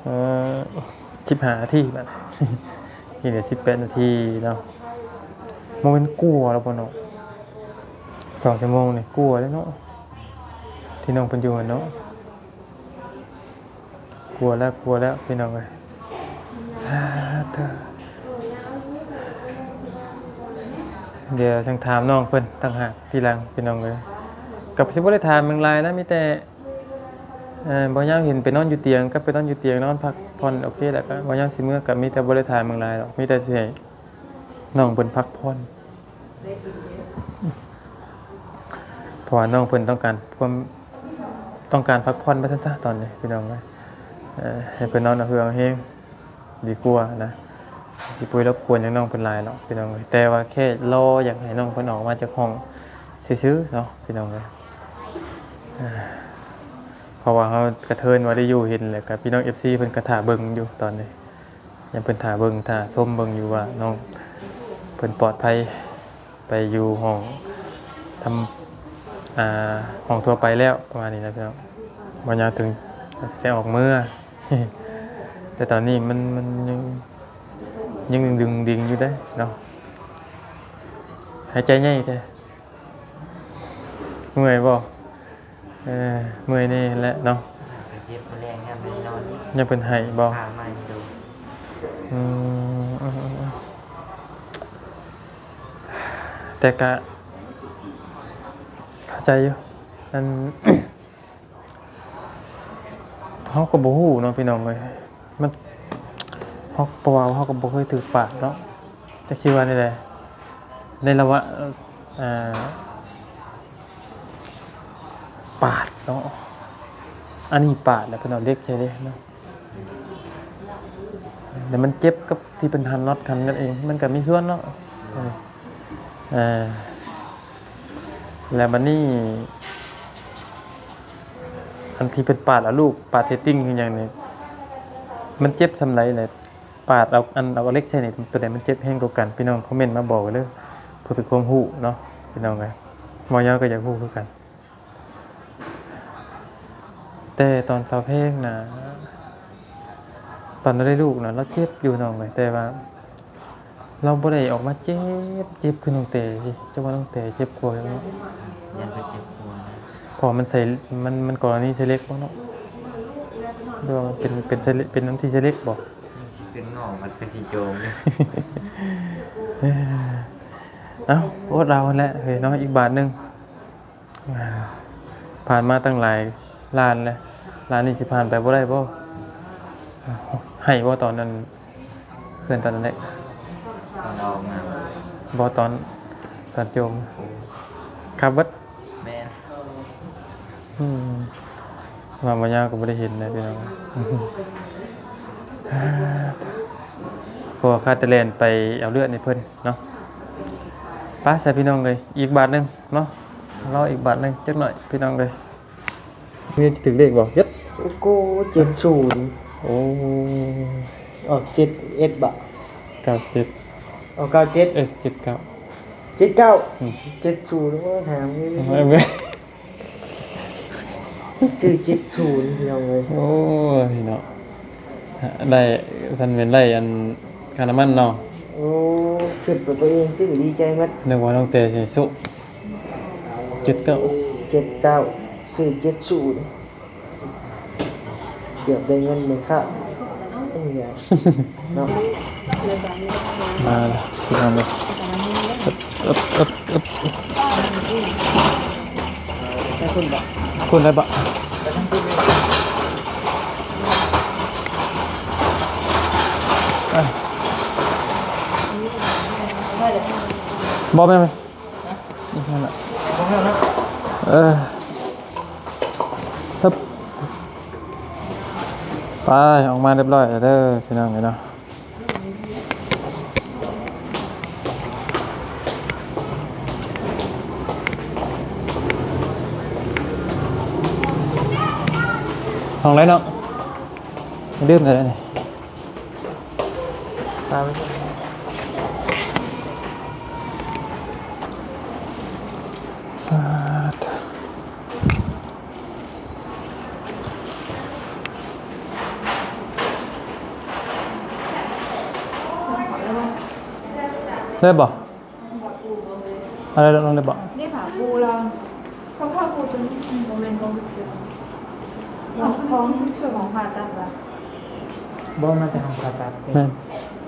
ເອີ ສິບຫ້ານາທີບາດ ນີ້ເຫຼືອສິບແປດນາທີເນາະ. ບໍ່ແມ່ນກວ່າແລ້ວບໍ່ເນາະ ສອງຊົ່ວໂມງນີ້ ກວ່າແລ້ວເນາະ ທີ່ນ້ອງເພິ່ນຢູ່ຫັ້ນເນາະ. ກວ່າແລ້ວ ກວ່າແລ້ວພີ່ນ້ອງເອີຍ. ດຽວຈັ່ງຖາມນ້ອງເພິ່ນຕ່າງຫາກທີຫຼັງພີ່ນ້ອງເອີຍ. ກໍຊິບໍ່ໄດ້ຖາມຫຍັງຫຼາຍນະ ມີແຕ່ ເອີ ບ່າວຍາວເຫັນໄປນອນຢູ່ຕຽງ ກັບໄປນອນຢູ່ຕຽງ ນອນພັກຜ່ອນ ໂອເຄແລ້ວ. ກໍບ່າວຍາວຊິເມືອ ກໍມີແຕ່ບໍ່ໄດ້ຖາມຫຍັງຫຼາຍດອກ ມີແຕ່ຊິໃຫ້ນ້ອງເພິ່ນພັກຜ່ອນ ເພາະວ່ານ້ອງເພິ່ນຕ້ອງການຄວາມ ຕ້ອງການພັກຜ່ອນວ່າຊັ້ນຊະ ຕອນນີ້ພີ່ນ້ອງເອີຍ. ເອີ ໃຫ້ເພິ່ນນອນເອົາເຫື່ອເອົາແຮງດີກວ່ານະ ຊິບໍ່ໄປລົບກວນຫຍັງນ້ອງເພິ່ນຫຼາຍດອກພີ່ນ້ອງເອີຍ. ແຕ່ວ່າແຄ່ລໍຢາກໃຫ້ນ້ອງເພິ່ນອອກມາຈາກຫ້ອງຊື່ໆເນາະ ພີ່ນ້ອງເອີຍ. ເອີ ເພາະວ່າເຮົາກະເທີນວ່າໄດ້ຢູ່ເຫັນ ແລ້ວກະພີ່ນ້ອງເອັຟຊີເພິ່ນກະຖ້າເບິ່ງຢູ່ຕອນນີ້ ຍັງເພິ່ນຖ້າເບິ່ງ ຖ້າຊົມເບິ່ງຢູ່ວ່ານ້ອງເພິ່ນປອດໄພ ໄປຢູ່ຫ້ອງທຳ ອ່າ ຫ້ອງທົ່ວໄປແລ້ວ ປະມານນີ້ນະພີ່ນ້ອງ. ບໍ່ຍາວເຖິງຊິໄດ້ອອກເມືອ ແຕ່ຕອນນີ້ມັນ ມັນຍັງ ຍັງດຶງໆຢູ່ເດ້ເນາະ. ຫາຍໃຈໃຫຍ່ແທ້. ເມື່ອຍບໍ່? ເອີ ເມື່ອຍແດ່ແຫຼະເນາະ. ໄປເກັບມື້ແລງຍາມໄດ້ນອນນີ້ ຍາມເພິ່ນໄຫ້ບໍ່? ພາໃໝ່ໂດຍ ອືມ ແຕ່ກະເຂົ້າໃຈຢູ່ ອັນ ເຮົາກໍບໍ່ຮູ້ເນາະພີ່ນ້ອງເອີຍ ມັນ ເຮົາ ເພາະວ່າເຮົາກໍບໍ່ເຄີຍຖືກປາດເນາະ ຈັກຊິວ່າແນວໃດ ໃນລະຫວ່າງ ອ່າ ປາດເນາະ ອັນນີ້ປາດແລ້ວເພິ່ນເອົາເຫຼັກໃສ່ເດ້ເນາະ ແລ້ວມັນເຈັບກັບທີ່ເພິ່ນຫັນນັອດຫັນນັ້ນເອງ ມັນກໍມີສ່ວນເນາະ ເອີ ແລ້ວບັດນີ້ ອັນທີ່ເພິ່ນປາດເອົາລູກ ປາດເທດຕິ້ງຄືຫຍັງນີ້ ມັນເຈັບສ່ຳໃດແຫຼະ? ປາດເອົາ ອັນເອົາເຫຼັກໃສ່ນີ້ ໂຕໃດມັນເຈັບແຮງກວ່າກັນ? ພີ່ນ້ອງຄອມເມັນມາບອກເດີ ເພື່ອເປັນຄວາມຮູ້ເນາະ ພີ່ນ້ອງເອີຍ ເວົ້າຫຍັງກໍຢາກຮູ້ຄືກັນ. ແຕ່ຕອນສາວແພງນະ ຕອນລາວໄດ້ລູກນະ ລາວເຈັບຢູ່ນ້ອງເອີຍ ແຕ່ວ່າລາວບໍ່ໄດ້ອອກມາເຈັບ ເຈັບຄືນ້ອງແຕ. ເຈົ້າວ່ານ້ອງແຕເຈັບກວ່າຢູ່ເນາະ? ຢ້ານເພິ່ນເຈັບກວ່າ ເພາະມັນໃສ່ ມັນ ມັນກໍລະນີໃສ່ເຫຼັກບໍ່ເນາະ ຫຼືວ່າມັນເປັນ ເປັນໃສ່ເຫຼັກ ເປັນອັນທີ່ໃສ່ເຫຼັກບໍ່? ມັນຊິເປັນງອກ ມັນເປັນສີໂຈງເດ້. ເອົ້າ ອົດເອົາຫັ້ນແຫຼະເຮີ້ຍເນາະ ອີກບາດໜຶ່ງ. ອ່າ ຜ່ານມາຕັ້ງຫຼາຍລ້ານແລ້ວ ລ້ານນີ້ຊິຜ່ານໄປບໍ່ໄດ້ບໍ່? ໃຫ້ບໍ່ຕອນນັ້ນ ເຂື່ອນຕອນນັ້ນເດ້? ຕອນອອກມາ ບໍ່ ຕອນ ຕອນໂຈມ ໂອ້ ຄັບເບິດ. ແມ່ນ ອືມ ວ່າບໍ່ຍາວກໍບໍ່ໄດ້ເຫັນນະພີ່ນ້ອງ ເພາະວ່າຂ້າແຕ່ແລ່ນໄປເອົາເລືອດໃຫ້ເພິ່ນເນາະ. ໄປຊະພີ່ນ້ອງເອີຍ ອີກບາດໜຶ່ງເນາະ ລໍອີກບາດໜຶ່ງຈັກໜ້ອຍພີ່ນ້ອງເອີຍ. ມີຊິຖືກເລກບໍ່? ເຮັດ ໂອ້ໂກ ເຈັດສູນ ໂອ້ ອອກເຈັດເອັດບໍ? ເກົ້າເຈັດ ອອກເກົ້າເຈັດ ເອັດ ເຈັດເກົ້າ ເຈັດເກົ້າ ອືມ ເຈັດສູນ ໂອ້ຍ ຫາ ເອີ ຊື້ເຈັດສູນ ພີ່ນ້ອງເອີຍ. ໂອ້ຍເນາະ ໄດ້ ຊັ້ນແມ່ນໄດ້ອັນຄ່ານ້ຳມັນເນາະ. ໂອ້ ຄິດວ່າຕົວເອງຊື້ດີໃຈໝົດ ນຶກວ່ານ້ອງແຕຊິໂຊະ. ເຈັດເກົ້າ ເຈັດເກົ້າ ຊື້ເຈັດສູນ ເກືອບໄດ້ເງິນເປັນຄ່າເນາະ. ມາແລ້ວພີ່ນ້ອງເອີຍ ອຶບ ອຶບ ອຶບ ອຶບ ໄປພຸ້ນບໍ່? ພຸ້ນໄດ້ບໍ່? ເອີ ບໍ່ແມ່ນ ນັ້ນແຫຼະ ເອີ. ໄປ ອອກມາຮຽບຮ້ອຍແລ້ວເດີພີ່ນ້ອງເອີຍເນາະ. ຫ້ອງໃດເນາະ? ດື່ມໄດ້ແລ້ວນີ້. ຕາມໄປ ປາດ ໄດ້ບໍ່? ອະໄລ ລົງໄດ້ບໍ່? ນີ້ຜ້າປູລາວ ຂອງຜ້າປູຕົວນີ້ ບໍ່ແມ່ນຂອງສຸກເສີນ ຂອງ ຂອງສຸກເສີນ ຂອງຜ່າຕັດຫວາ? ບໍ່ ມາແຕ່ຫ້ອງຜ່າຕັດເດ້. ແມ່ນ.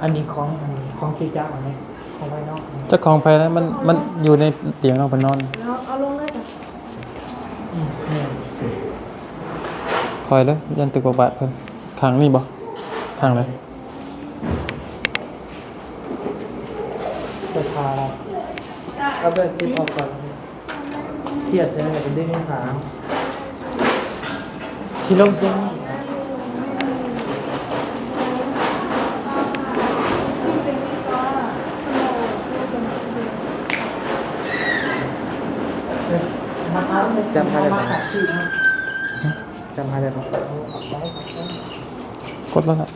ອັນນີ້ຂອງ ອັນ ຂອງທີ່ຈັບອັນນີ້ ຂອງພາຍນອກ. ຈັກຂອງໃຜນະ? ມັນ ມັນຢູ່ໃນຕຽງເນາະ ເພິ່ນນອນ. ເອົາ ເອົາລົງເລີຍຈ້ະ. ອືມ ແມ່ນ. ຄ່ອຍເດີ ຢ້ານຕຶກບາດບາດເພິ່ນ. ຂ້າງນີ້ບໍ່? ຂ້າງໃດ? ເອົາແບບເກັບອອກກ່ອນ. ຄຽດໃສ່ໃຫ້ເພິ່ນໄດ້ຍິນຂາວ ຊິລົງຕົງນີ້. ຈຳຫາໄດ້ບໍ່? ຈຳຫາໄດ້ບໍ່? ກົດແລ້ວນະ.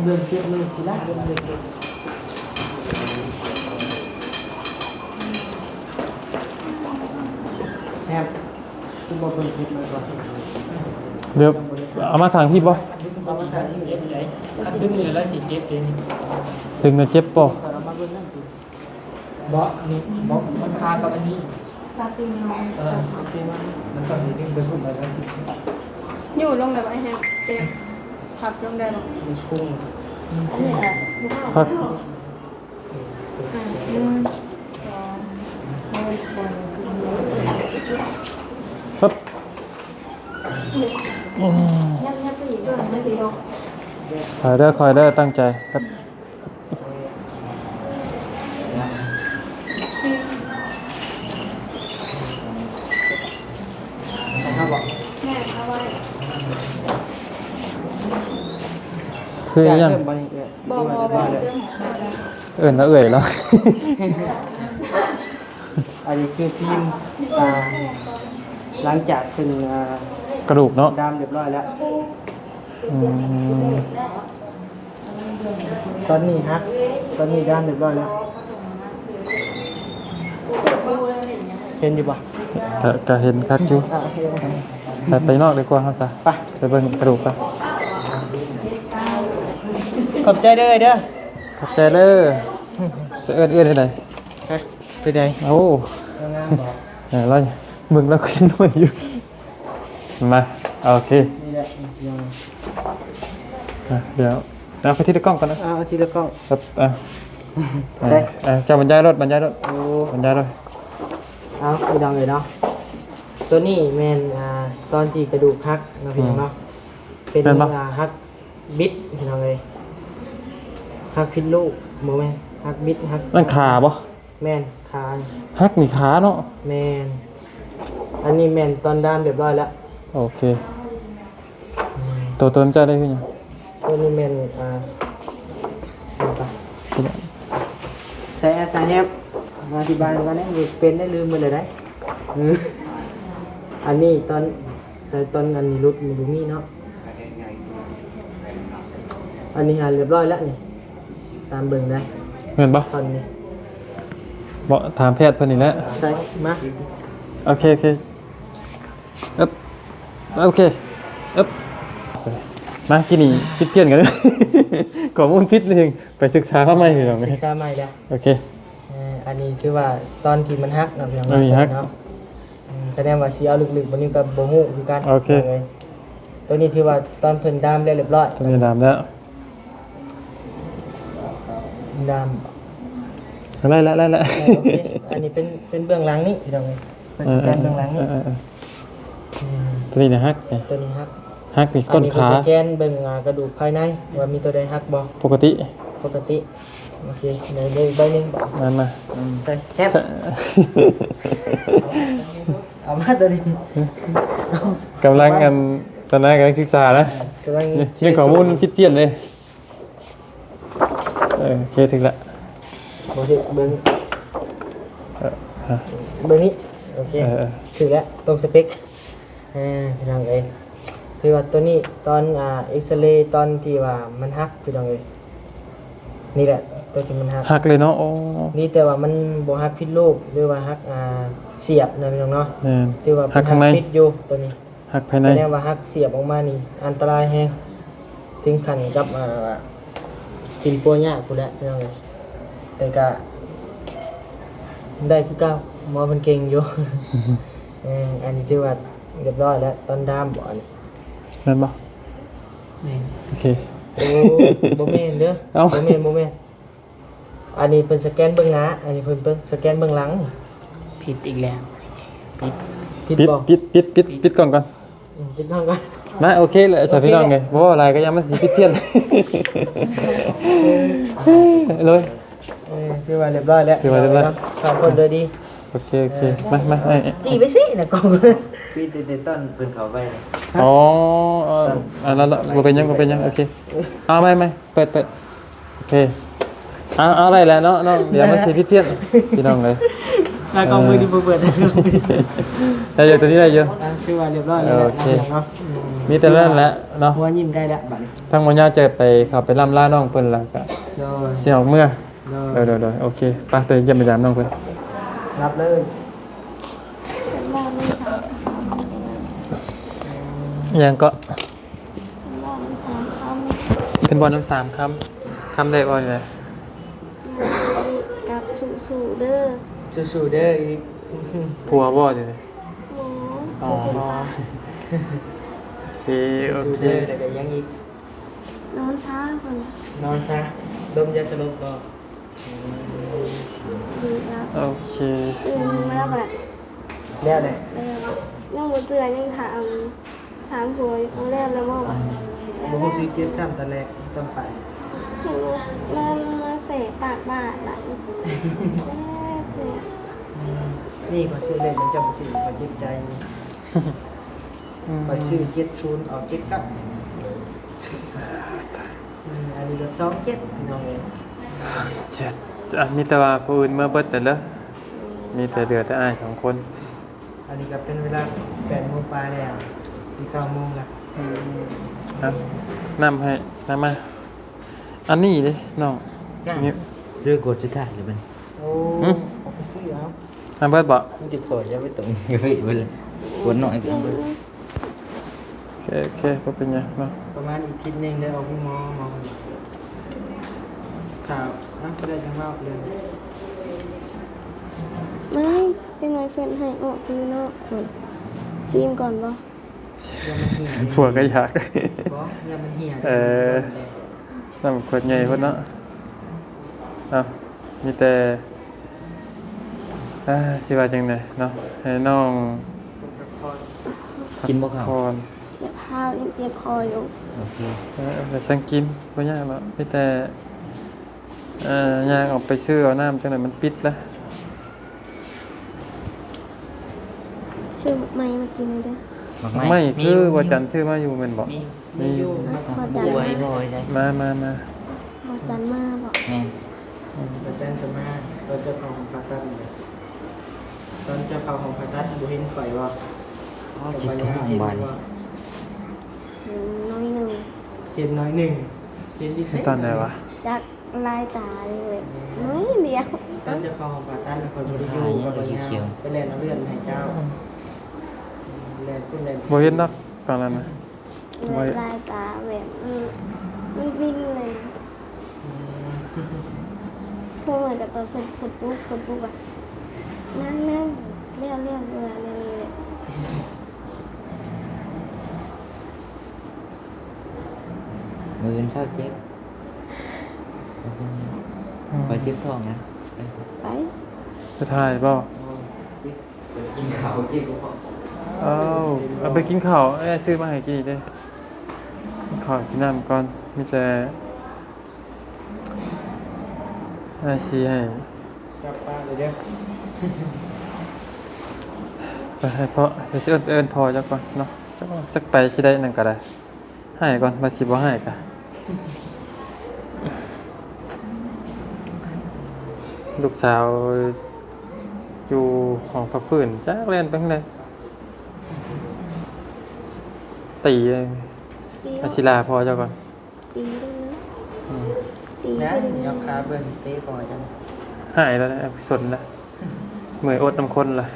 ເລີ່ມເຈັບເລີຍຊິລະ ເລີ່ມເຈັບ. ແຮມ ຄືບໍ່ເບິ່ງເຈັບເລີຍວ່າ ດຽວ ເອົາມາທາງພີ້ບໍ່? ເຈັບໃດ? ຄັນດຶງເລີຍແລ້ວຊິເຈັບເດ້. ດຶງແລ້ວເຈັບບໍ່? ເອົາມາເບິ່ງນັ້ນຕິ. ບໍ່ ອັນນີ້ບໍ່ ມັນຄາກັບອັນນີ້ ຄາຕີນເຮົາ. ເອີ ມັນຕ້ອງໄດ້ດຶງໄປພຸ້ນແລ້ວ. ຍູ້ລົງໄດ້ບໍ່? ໄອ້ແຮມ ເຈັບ ພັບລົງໄດ້ບໍ່? ມັນພຸ້ງ ອັນນີ້ແຫຼະ ພັບ. ອ່ະ ໜຶ່ງ ສອງ ຮຶບ ຍັບ ຍັບໄປອີກ ເອີ ຍັບໄປອີກ. ຄ່ອຍເດີ ຄ່ອຍເດີ ຕັ້ງໃຈ. ຄືຫຍັງ? ບໍ່ ບໍ່ ບໍ່ ເອີ້ນວ່າເອື້ອຍເນາະ. ອັນນີ້ຄືຟິມ ອ່າ ຫຼັງຈາກເພິ່ນ ອ່າ ກະດູກເນາະ ດາມຮຽບຮ້ອຍແລ້ວ. ອືມ ຕອນນີ້ຮັກ ຕອນນີ້ດ້ານຮຽບຮ້ອຍແລ້ວ ເຫັນຢູ່ບໍ່? ກະ ກະເຫັນຄັກຢູ່. ອ່າ ໂອເຄ ໄປ ໄປນອກດີກວ່າເຮົາຊະ. ໄປ ໄປເບິ່ງກະດູກກ່ອນ. ຂອບໃຈເດີ ເດີ ຂອບໃຈເດີ. ໄປເອີ້ນເອື້ອຍໄດ້ໃດ? ຮະ ໄປໃດ? ໂອ້ ງາມບໍ່? ເອີ ລາວ ເບິ່ງລາວຄືນ້ອຍຢູ່. ມາ ໂອເຄ ນີ້ແຫຼະ ມາ ດຽວ ເອົາໄປທີລະກ້ອງກ່ອນນະ. ເອົາທີລະກ້ອງ. ເອີ ເອົາ ເອົາ ເຈົ້າບັນຍາຍໂລດ ບັນຍາຍໂລດ. ໂອ້ ບັນຍາຍໂລດ. ເອົາ ພີ່ນ້ອງເອີຍເນາະ ໂຕນີ້ແມ່ນ ອ່າ ຕອນທີ່ກະດູກຫັກເນາະ ພີ່ນ້ອງເນາະ. ເປັນ ແມ່ນບໍ່? ອ່າ ຫັກບິດ ພີ່ນ້ອງເອີຍ ຫັກຜິດຮູບ. ບໍ່ແມ່ນ ຫັກບິດ ຫັກ ນັ້ນຂາບໍ່? ແມ່ນ ຂາ ຫັກນີ້ຂາເນາະ. ແມ່ນ ອັນນີ້ແມ່ນຕອນດາມຮຽບຮ້ອຍແລ້ວ. ໂອເຄ ອືມ ໂຕ ໂຕນັ້ນເຈົ້າໄດ້ຄືຫຍັງ? ໂຕນີ້ແມ່ນ ອ່າ ໃສ່ ໃສ່ແຮບ ມາອະທິບາຍກ່ອນເດ້. ເປັນໄດ້ ລືມໝົດແລ້ວໄດ໋. ເອີ ອັນນີ້ຕອນ ໃສ່ຕອນອັນນີ້ຫຼຸດ ມັນບໍ່ມີເນາະ. ອັນນີ້ຫາຮຽບຮ້ອຍແລ້ວນີ້ ຕາມເບິ່ງໄດ້. ແມ່ນບໍ່? ຕອນນີ້ ບໍ່ ຖາມແພດເພິ່ນນີ້ແຫຼະ. ໃສ່ ມາ ໂອເຄ ໂອເຄ ເອີບ ໂອເຄ ເອີບ ມາ ກິນນີ້ ຜິດພຽນກັນ ຂໍ້ມູນຜິດນີ້ ໄປສຶກສາມາໃໝ່ ພີ່ນ້ອງເອີຍ ສຶກສາໃໝ່ແລ້ວ. ໂອເຄ ເອີ ອັນນີ້ຖືວ່າຕອນທີ່ມັນຫັກເນາະ ພີ່ນ້ອງເນາະ ອັນນີ້ຫັກເນາະ. ອືມ ຄະແນນວ່າຊິເອົາເລິກໆ ບໍ່ນີ້ກໍບໍ່ຮູ້ຄືກັນ. ໂອເຄ ໂຕນີ້ຖືວ່າຕອນເພິ່ນດາມແລ້ວຮຽບຮ້ອຍ. ໂຕນີ້ດາມແລ້ວ ດາມ ໄດ້ແລ້ວ ໄດ້ແລ້ວ ເອີ ໂອເຄ ອັນນີ້ເປັນ ເປັນເບື້ອງຫຼັງນີ້ພີ່ນ້ອງເອີຍ ເພິ່ນສະແກນເບື້ອງຫຼັງນີ້ ເອີໆ ອືມ ຕົວນີ້ນະຫັກ ຕົວນີ້ຫັກ ຫັກນີ້ ອັນນີ້ເພິ່ນສະແກນເບິ່ງ ອ່າ ກະດູກພາຍໃນວ່າມີຕົວໃດຫັກບໍ່ ປົກກະຕິ ປົກກະຕິ ໂອເຄ ໄດ້ ໄດ້ໃບໜຶ່ງ ມາ ມາ ອືມ ໃສ່ແຄບ ເອົາມາຕົວນີ້ ກຳລັງ ອັນ ຕອນນັ້ນກຳລັງສຶກສານະ ກຳລັງ ຍັງຂໍ້ມູນຜິດພຽນເດ້. ເອີ ໂອເຄ ຖືກລະ ບໍ່ຖືກ ເບິ່ງ ເອີ ຮະ ເບິ່ງນີ້ ໂອເຄ ເອີ ເອີ ຖືກລະ ຕົງສະເປັກ ເອີ ພີ່ນ້ອງເອີຍ ຄືວ່າໂຕນີ້ຕອນ ອ່າ ເອັກຊະເຣຕອນທີ່ວ່າມັນຫັກ ພີ່ນ້ອງເອີຍ ນີ້ແຫຼະ ໂຕທີ່ມັນຫັກ ຫັກເລີຍເນາະ ໂອ້ ນີ້ແຕ່ວ່າມັນບໍ່ຫັກຜິດຮູບ ຫຼືວ່າຫັກ ອ່າ ສຽບນະ ພີ່ນ້ອງເນາະ ແມ່ນ ຖືວ່າເປັນຫັກ ຫັກຂ້າງໃນ ຜິດຢູ່ໂຕນີ້. ຫັກພາຍໃນ ແສດງວ່າຫັກສຽບອອກມານີ້ອັນຕະລາຍແຮງ ເຖິງຂັ້ນກັບ ອ່າ ປິ່ນປົວຍາກພຸ້ນແຫຼະພີ່ນ້ອງເອີຍ ແຕ່ກະໄດ້ຄືເກົ່າ ໝໍເພິ່ນເກັ່ງຢູ່ ເອີ ອັນນີ້ຖືວ່າຮຽບຮ້ອຍແລ້ວ ຕອນດາມບໍ່ອັນນີ້ ແມ່ນບໍ່? ແມ່ນ ໂອເຄ ໂອ້ ບໍ່ແມ່ນເດີ ເອົ້າ ບໍ່ແມ່ນ ບໍ່ແມ່ນ. ອັນນີ້ເພິ່ນສະແກນເບື້ອງໜ້າ ອັນນີ້ເພິ່ນ ເພິ່ນສະແກນເບື້ອງຫຼັງ ຜິດອີກແລ້ວ ຜິດ ຜິດບໍ່? ປິດ ປິດ ປິດ ປິດກ້ອງກ່ອນ ອືມ ປິດກ້ອງກ່ອນ ມາ ໂອເຄແລ້ວ ໂອເຄ ຊະພີ່ນ້ອງເອີຍ ບໍ່ເວົ້າຫຼາຍກໍຢ່າມັນຊິຜິດພຽນ ເລີຍ ເອີ ຖືວ່າຮຽບຮ້ອຍແລ້ວ ຖືວ່າຮຽບຮ້ອຍ ຜ່ານພົ້ນໂດຍດີ ໂອເຄ ໂອເຄ ເອີ ມາ ມາ ມາ ຈີ່ໄປຊິນະກ້ອງ ປິດແຕ່ຕອນເພິ່ນເຂົ້າໄປເລີຍ ອໍ ເອີ ອັນນັ້ນລະ ບໍ່ເປັນຫຍັງ ບໍ່ເປັນຫຍັງ ໂອເຄ ເອົາ ໃໝ່ ໃໝ່ ເປີດ ເປີດ ໂອເຄ ເອົາ ເອົາໄດ້ແລ້ວເນາະນ້ອງ ດຽວມັນຊິຜິດພຽນ ພີ່ນ້ອງເອີຍ ຕາກ້ອງມືນີ້ບໍ່ເປີດ ໄດ້ຢູ່ ໂຕນີ້ໄດ້ຢູ່ ອ່າ ຖືວ່າຮຽບຮ້ອຍແລ້ວ ໂອເຄ ເນາະ ອືມ ມີແຕ່ນັ້ນແຫຼະເນາະ ຫົວຍິ້ມໄດ້ແລ້ວບັດນີ້ ທາງໝໍຍາວຈະໄປ ເຂົ້າໄປລ່ຳລານ້ອງເພິ່ນ ແລ້ວກໍ ໂດຍ ຊິອອກເມືອ ໂດຍ ໂດຍ ໂດຍ ໂອເຄ ໄປ ໄປຢ້ຽມໄປຢາມນ້ອງເພິ່ນ ຮັບເລີຍ ເປັນບ້ານນຳສາມຄຳ ຫຍັງເກາະ? ເປັນບ້ານນຳສາມຄຳ ເປັນບ້ານນຳສາມຄຳ ຄຳໃດບໍ່ນີ້ນະ? ກັບສູ້ໆເດີ ສູ້ໆເດີອີກ ຜົວບໍ່ນີ້ນະ? ບໍ່ ອໍ ບໍ່ ໂອເຄ ສູ້ໆເດີ ໂອເຄ ແລ້ວກໍຫຍັງອີກ? ນອນຊາເພິ່ນ ນອນຊາ ດົມຢາສະຫຼົບບໍ່? ໂອເຄ ຕື່ນມາແລ້ວ ແລ້ວແຫຼະ ແລ້ວ ຍັງບໍ່ເຊື່ອ ຍັງຖາມ ຖາມຜົວຢູ່ ແລ້ວແລ້ວບໍ່? ບໍ່ຮູ້ຊິເຈັບຊ້ຳຕອນແລກ ຕ້ອງໄປ ເຫັນບໍ່ ມາ ມາແສບປາກບາດບາດນີ້ ແສບ ແສບ ອືມ ນີ້ຂ້ອຍຊື້ເລກ ເຈົ້າບໍ່ຊື້ ຂ້ອຍເຈັບໃຈ ອືມ ຂ້ອຍຊື້ເຈັດສູນ ອອກເຈັດເກົ້າ ອືມ ອັນນີ້ລົດສອງເຈັດ ພີ່ນ້ອງເອີຍ ເຈັດ ອ່ະ ມີແຕ່ວ່າຜູ້ອື່ນເມືອເບິດແລ້ວເດີ ມີແຕ່ເຫຼືອແຕ່ອ້າຍສອງຄົນ ອັນນີ້ກໍເປັນເວລາແປດໂມງປາຍແລ້ວ ຈະເກົ້າໂມງແລ້ວ ອືມ ນຳ ນ້ຳໃຫ້ ນ້ຳມາ ອັນນີ້ເດ້ນ້ອງ ນ້ຳ ນີ້ ເລືອກຂວດສຸດທ້າຍເລີຍບັດນີ້ ໂອ້ ຫື? ເອົາໄປຊື້ເອົາ ນ້ຳເບິດບໍ່? ມັນຈະພໍ ຢ່າໄປຕົງ ຢ່າໄປເບິດເລີຍ ຂວດນ້ອຍກໍເບິດ ໂອເຄ ໂອເຄ ບໍ່ເປັນຫຍັງເນາະ ປະມານອີກທິດໜຶ່ງໄດ້ອອກໂຮງໝໍ ໝໍ ຖ້າ ອ່ະ ບໍ່ໄດ້ຈັ່ງເວົ້າເລື່ອງ ໄດ້ ຈັກໜ້ອຍເພິ່ນໃຫ້ອອກຢູ່ນອກພຸ້ນ ຊີມກ່ອນບໍ່? ຢ້ານມັນເຫຍ ຜົວກໍຢາກ ບໍ່ ຢ້ານມັນເຫຍ ເອີ ນ້ຳຂວດໃຫຍ່ພຸ້ນເນາະ ເອົ້າ ມີແຕ່ ອ່າ ຊິວ່າຈັ່ງໃດເນາະ ໃຫ້ນ້ອງພັກຜ່ອນ ກິນບໍ່ເຂົ້າ? ຢ່າພາວ ຍັງເຈັບຄໍຢູ່ ໂອເຄ ເອີ ໄປສັ່ງກິນ ບໍ່ຍາກດອກ ມີແຕ່ ເອີ ຍ່າງອອກໄປຊື້ເອົານ້ຳ ຈັ່ງໃດມັນປິດລະ ຊື້ໝາກໄມ້ມາກິນເດີ ໝາກໄມ້ ໝາກໄມ້ຄືວ່າຈັນຊື້ມາຢູ່ແມ່ນບໍ່? ມີ ມີຢູ່ ມີຢູ່ ໝາກ ໝາກ ຂອບໃຈ ບັວໃຈ ມາ ມາ ມາ ບໍ່ຈັນມາບໍ່? ແມ່ນ ອືມ ບໍ່ຈັນກໍມາ ຕອນເຈົ້າເຂົ້າຫ້ອງຜ່າຕັດນີ້ ຕອນເຈົ້າເຂົ້າຫ້ອງຜ່າຕັດບໍ່ເຫັນຂ້ອຍບໍ່? ອໍ ເຈັບທ້ອງບາດນີ້ ເຫັນໜ້ອຍໜຶ່ງ ເຫັນໜ້ອຍໜຶ່ງ ເຫັນຢູ່ໃສ ຕອນໃດວະ? ຈັກ ລາຍຕານີ້ແຫຼະ ໜ້ອຍດຽວ ຕອນເຈົ້າເຂົ້າຫ້ອງຜ່າຕັດ ຂ້ອຍບໍ່ໄດ້ຢູ່ ຂ້ອຍໄປແລ່ນເອົາເລືອດມາໃຫ້ເຈົ້າ ອືມ ແລ່ນພຸ້ນແລ່ນ ບໍ່ເຫັນດອກຕອນນັ້ນນະ ລາຍຕາແບບ ອືມ ມັນວິນເລີຍ ອືມ ໂທມາກໍຕອນເພິ່ນ ເພິ່ນປຸກ ເພິ່ນປຸກວ່າ ນັ່ງໆ ແລ້ວໆ ເວລານີ້ແຫຼະ ມື້ອື່ນເຊົ້າເຈັບ ອືມ ຂ້ອຍເຈັບທ້ອງນະ ໄປ ໄປຖ່າຍບໍ່? ເອີ ກິນເຂົ້າ ກິນເຂົ້າ ເອົາໄປກິນເຂົ້າ ອ້າຍຊື້ມາໃຫ້ກິນອີກເດ້ ກິນເຂົ້າກິນນ້ຳກ່ອນ ມີແຕ່ ອ້າຍຊິໃຫ້ ຈັບປາເດີ ໄປໃຫ້ພໍ່ ດຽວຊິເອີ້ນ ໄປເອີ້ນພໍ່ເຈົ້າກ່ອນເນາະ ຈັກ ຈັກໄປຊິໄດ້ນັ້ນກໍໄດ້ ໃຫ້ກ່ອນ ວ່າຊິບໍ່ໃຫ້ກະ ລູກສາວຢູ່ຫ້ອງພັກພື້ນ ຈັກແລ່ນໄປທາງໃດ ຕີ ຕີ ອາຊິລາພໍ່ເຈົ້າກ່ອນ ຕີເລີຍນະ ອືມ ຕີ ນະ ເລີຍນະ ຍົກຂາເບິ່ງ ເຕະພໍ່ເຈົ້າ ໃຫ້ແລ້ວນະ ສົນລະ ເມື່ອຍອົດນຳຄົນລະ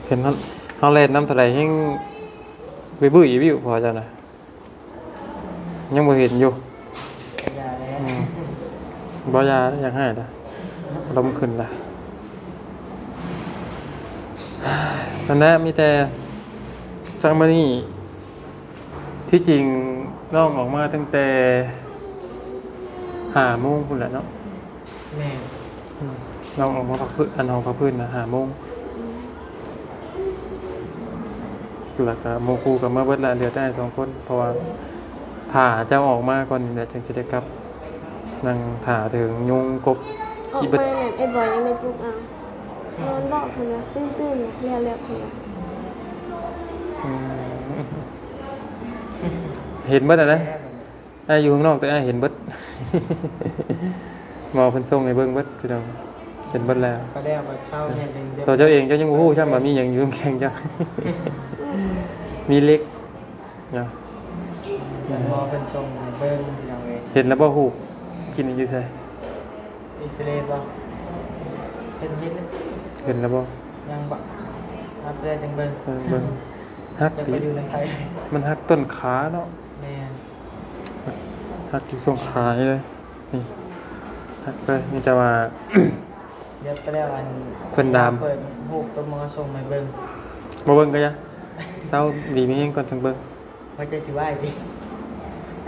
ເຫັນເຮົາ ເຮົາແລ່ນນຳເທົ່າໃດແຮ່ງ ບຶ້ຍໆ ວິວພໍເຈົ້ານະ ຍັງບໍ່ເຫັນຢູ່ ຢ່າແລ້ວ ອືມ ບໍ່ຢ່າ ຢາກໃຫ້ລະ ອາລົມຂຶ້ນລະ ນັ້ນແຫຼະ ມີແຕ່ ຈັກມື້ນີ້ ທີ່ຈິງນ້ອງອອກມາຕັ້ງແຕ່ຫ້າໂມງພຸ້ນແຫຼະເນາະ. ແມ່ນ ອືມ ນ້ອງອອກມາພັກພື້ນ ອັນ ຫ້ອງພັກພື້ນນະ ຫ້າໂມງ ອືມ ແລ້ວກະໝູ່ຄູ່ກໍມາເບິດລະ ເຫຼືອແຕ່ອ້າຍສອງຄົນ ເພາະວ່າຖ້າເຈົ້າອອກມາກ່ອນນີ້ແຫຼະ ຈຶ່ງຈະໄດ້ກັບ ນັ່ງຖ້າເຖິງຍຸງກົບ ອອກມານັ້ນ ອ້າຍບອຍຍັງໄດ້ປຸກເອົາ ນອນເບາະເພິ່ນວ່າ ຕື່ນໆ ແລ້ວໆ ເພິ່ນວ່າ ອືມ ເຫັນເບິດຫັ້ນນະ. ອ້າຍຢູ່ຂ້າງນອກ ແຕ່ອ້າຍເຫັນເບິດ ໝໍເພິ່ນສົ່ງໃຫ້ເບິ່ງເບິດພີ່ນ້ອງ ເຫັນເບິດແລ້ວ ໄປແລ້ວບັດເຊົ້າແມ່ນ ໂຕເຈົ້າເອງເຈົ້າຍັງບໍ່ຮູ້ຊ້ຳວ່າມີຫຍັງຢູ່ນ້ຳແຂ້ງເຈົ້າ ມີເຫຼັກເນາະ ໝໍເພິ່ນສົ່ງໃຫ້ເບິ່ງພີ່ນ້ອງເອີຍ ເຫັນແລ້ວບໍ່? ຮູບກິນຢູ່ໃສ? ອີກຊະເຣບໍ່? ເຫັນ ເຫັນ ເຫັນແລ້ວບໍ່? ຍັງບໍ່ ຮັບແລ້ວຈັ່ງເບິ່ງ ເອີ ເບິ່ງ ຮັກ ຈະໄປຢູ່ນຳໃຜ? ມັນຫັກຕົ້ນຂາເນາະ ແມ່ນ ຫັກຢູ່ຊ່ວງຂານີ້ເລີຍ ນີ້ ຫັກເລີຍ ມີແຕ່ວ່າ ດຽວໄປແລ້ວ ອັນ ເພິ່ນດາມ ເປີດຮູບຕົວໝໍສົ່ງໃຫ້ເບິ່ງ ບໍ່ເບິ່ງກໍຢ່າ ເຊົາດີມີແຮງກ່ອນຈັ່ງເບິ່ງ ວ່າຈະຊິໄຫວ້ຕິ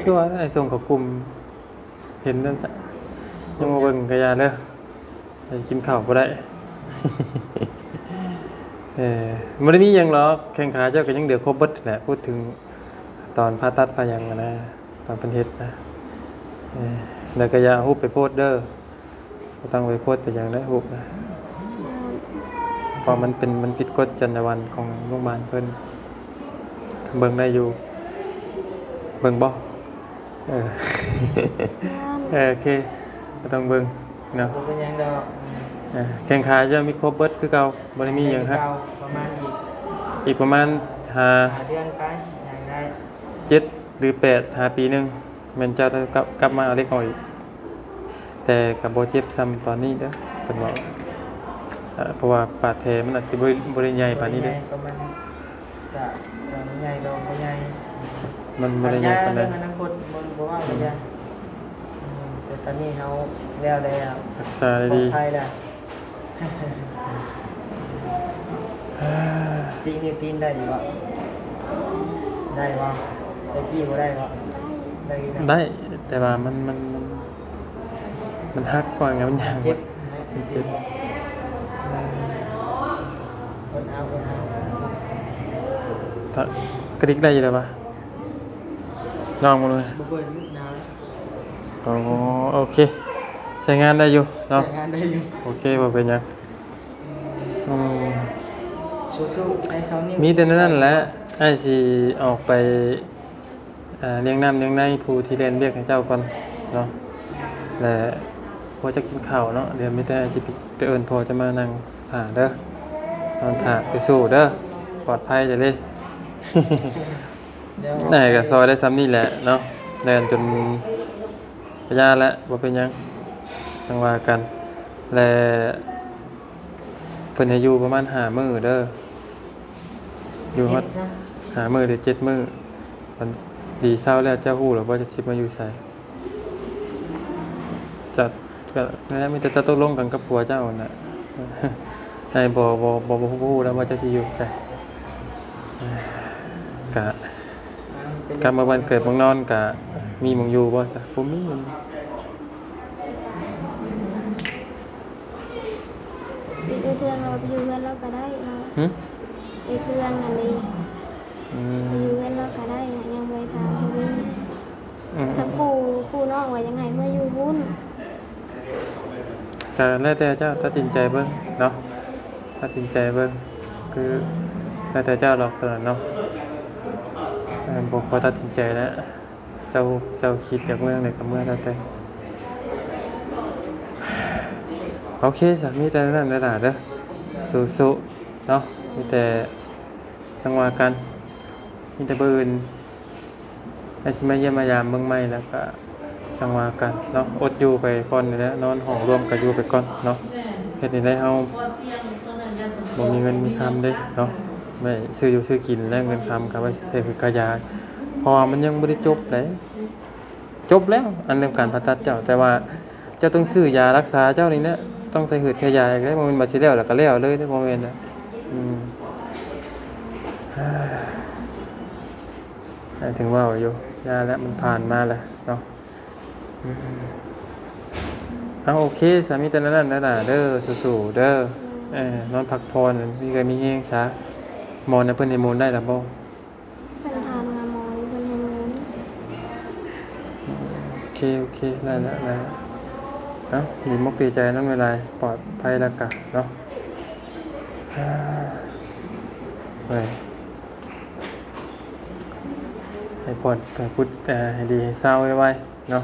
ຄືວ່າໃຫ້ສົ່ງເຂົ້າກຸ່ມ ເຫັນນັ້ນຊະ ຍັງບໍ່ເບິ່ງກໍຢ່າເດີ ໄປກິນເຂົ້າບໍ່ໄດ້ ເອີ ບໍ່ໄດ້ມີຫຍັງດອກ ແຂ້ງຂາເຈົ້າກໍຍັງເຫຼືອຄົບເບິດແຫຼະ ພູດເຖິງຕອນຜ່າຕັດຜ່າຫຍັງຫັ້ນນະ ຕອນເພິ່ນເຮັດນະ ເອີ ແລ້ວກໍຢ່າເອົາຮູບໄປໂພສເດີ ບໍ່ຕ້ອງໄປໂພສໄປຫຍັງເດີຮູບນະ ເພາະມັນເປັນ ມັນຜິດກົດຈັນຍາບັນຂອງໂຮງບານເພິ່ນ ເບິ່ງໄດ້ຢູ່ ເບິ່ງບໍ່? ເອີ ເອີ ໂອເຄ ບໍ່ຕ້ອງເບິ່ງເນາະ ບໍ່ເປັນຫຍັງດອກ ເອີ ແຂ້ງຂາເຈົ້າມີຄົບເບິດຄືເກົ່າ ບໍ່ໄດ້ມີຫຍັງ ປະມານອີກ ອີກປະມານຫ້າ ຫ້າເດືອນໄປ ຍັງໄດ້ ເຈັດ ຫຼື ແປດ ຫາປີໜຶ່ງ ແມ່ນເຈົ້າຕ້ອງກັບ ກັບມາເອົາເຫຼັກອອກອີກ ແຕ່ກໍບໍ່ເຈັບສ່ຳຕອນນີ້ເດີ ເພິ່ນເວົ້າ ເພາະວ່າບາດແຜມັນອາດຈະບໍ່ ບໍ່ໄດ້ໃຫຍ່ປານນີ້ເດ້ ປະມານ ກະ ກະບໍ່ໃຫຍ່ດອກ ບໍ່ໃຫຍ່ ມັນບໍ່ໄດ້ໃຫຍ່ປານໃດ ອະນາຄົດ ບໍ່ ບໍ່ວ່າ ອືມ ແຕ່ຕອນນີ້ເຮົາແລ້ວແລ້ວ ຮັກສາໄດ້ດີ ປອດໄພແລ້ວ ຕີນນີ້ຕີນໄດ້ຢູ່ບໍ່? ໄດ້ບໍ່? ແຕ່ກີ້ບໍ່ໄດ້ບໍ່? ໄດ້ຢູ່ນະ ໄດ້ ແຕ່ວ່າມັນ ມັນ ມັນ ມັນຫັກກ່ອນໄງ ມັນຍ່າງ ມັນເຈັບ ມັນເຈັບ ອືມ ອົດເອົາ ອົດເອົາ ກະດິກໄດ້ຢູ່ແລ້ວວະ ລອງເບິ່ງດູ ບໍ່ເປີດ ໜາວ. ອໍ ໂອເຄ ໃຊ້ງານໄດ້ຢູ່ເນາະ ໃຊ້ງານໄດ້ຢູ່ ໂອເຄ ບໍ່ເປັນຫຍັງ ອືມ ສູ້ໆ ໄອ້ສອງນິ້ວ ມີແຕ່ນັ້ນແຫຼະ ອ້າຍຊິອອກໄປ ອ່າ ລ້ຽງນ້ຳລ້ຽງໃນຜູ້ທີ່ແລ່ນວຽກໃຫ້ເຈົ້າກ່ອນເນາະ ແລະ ພໍ່ຈະກິນເຂົ້າເນາະ ດຽວມີແຕ່ອ້າຍຊິໄປ ໄປເອີ້ນພໍ່ຈະມານັ່ງຖ້າເດີ ນອນຖ້າ ສູ້ໆ ເດີ ປອດໄພເດີ ເດ້. ແໜ່ກໍຊ່ອຍໄດ້ສ່ຳນີ້ແຫຼະເນາະ ແລ່ນຈົນພະຍາແຫຼະ ບໍ່ເປັນຫຍັງ ຈັ່ງວ່າກັນ ແລະ ເພິ່ນໃຫ້ຢູ່ປະມານຫ້າມື້ເດີ ຢູ່ຮອດຫ້າມື້ ຫຼື ເຈັດມື້ ມັນດີເຊົາແລ້ວ ເຈົ້າຮູ້ແລ້ວບໍ່ ເຈົ້າຊິມາຢູ່ໃສ? ເຈົ້າ ກໍນັ້ນແຫຼະ ມີແຕ່ເຈົ້າຕົກລົງກັນກັບຜົວເຈົ້າຫັ້ນນະ ອ້າຍບໍ່ ບໍ່ ບໍ່ ບໍ່ຮູ້ແລ້ວວ່າເຈົ້າຊິຢູ່ໃສ ກະ ກັບມາບ້ານເກີດເມືອງນອນກະມີໝ່ອງຢູ່ບໍ່ຊະ? ບໍ່ມີ. ເຄື່ອງ ເຮົາໄປຢູ່ເຮືອນລາວກໍໄດ້ເນາະ. ຫຶ? ໄປເຄື່ອງອັນນີ້ ອືມ ໄປຢູ່ເຮືອນລາວກໍໄດ້ ຍັງບໍ່ໄດ້ຖາມຜູ້ນີ້. ອືມ ທາງຜູ້ ຜູ້ນ້ອງວ່າຍັງໃຫ້ເມືອຢູ່ພຸ້ນ. ກໍແລ້ວແຕ່ເຈົ້າຕັດສິນໃຈເບິ່ງເນາະ, ຕັດສິນໃຈເບິ່ງ ຄືແລ້ວແຕ່ເຈົ້າດອກໂຕນັ້ນເນາະ. ເອີ ບໍ່ຂໍຕັດສິນໃຈແລ້ວ. ເຈົ້າ ເຈົ້າຄິດຢາກເມືອໃດກໍເມືອແລ້ວແຕ່. ໂອເຄຊະ ມີແຕ່ນັ້ນແຫຼະຫຼານເດີ ສູ້ໆເນາະ. ມີແຕ່ ຈັ່ງວ່າກັນ ມີແຕ່ມື້ອື່ນ ໃຫ້ຊິມາຢ້ຽມມາຢາມເບິ່ງໃໝ່ ແລ້ວກະຈັ່ງວ່າກັນເນາະ. ອົດຢູ່ໄປກ່ອນນີ້ແຫຼະ ນອນຫ້ອງລວມກໍຢູ່ໄປກ່ອນເນາະ. ເຮັດໃນໃດເຮົາບໍ່ມີເງິນມີຄຳເດ້ເນາະ, ໄວ້ຊື້ຢູ່ຊື້ກິນ ແລະເງິນຄຳກໍໄວ້ໃຊ້ຄືກະຢາ ເພາະວ່າມັນຍັງບໍ່ໄດ້ຈົບເດ້. ຈົບແລ້ວ ອັນເລື່ອງການຜ່າຕັດເຈົ້າ, ແຕ່ວ່າເຈົ້າຕ້ອງຊື້ຢາລັກສາເຈົ້ານີ້ແຫຼະ, ຕ້ອງໃສ່ຫືດໃສ່ຢາອີກເດ້. ບໍ່ແມ່ນວ່າຊິແລ້ວແລ້ວກໍແລ້ວເລີຍເດ້, ບໍ່ແມ່ນນະ. ອືມ ເອີ ເຖິງເວົ້າຢູ່ ຢ່າແຫຼະ ມັນຜ່ານມາແລ້ວເນາະ. ອືມ ເອົາ ໂອເຄຊະ ມີແຕ່ນັ້ນແຫຼະຫຼານເດີ ສູ້ໆເດີ. ເອີ ນອນພັກຜ່ອນ ມີແຮງມີແຮງຊະ. ໝໍນະ ເພິ່ນໃຫ້ໝູນໄດ້ລະບໍ່? ເພິ່ນຖາມຫາໝໍຢູ່ ເພິ່ນໃຫ້ໝູນ. ໂອເຄ ໂອເຄ ໄດ້ລະ ໄດ້ລະ. ເອົ້າ ດີມຸກດີໃຈນຳຫຼາຍໆ ປອດໄພແລ້ວກະເນາະ. ເອີ ໃຫ້ຜ່ອນ ໃຫ້ພຸດ ເອີ ໃຫ້ດີໃຫ້ເຊົາໄວໆເນາະ.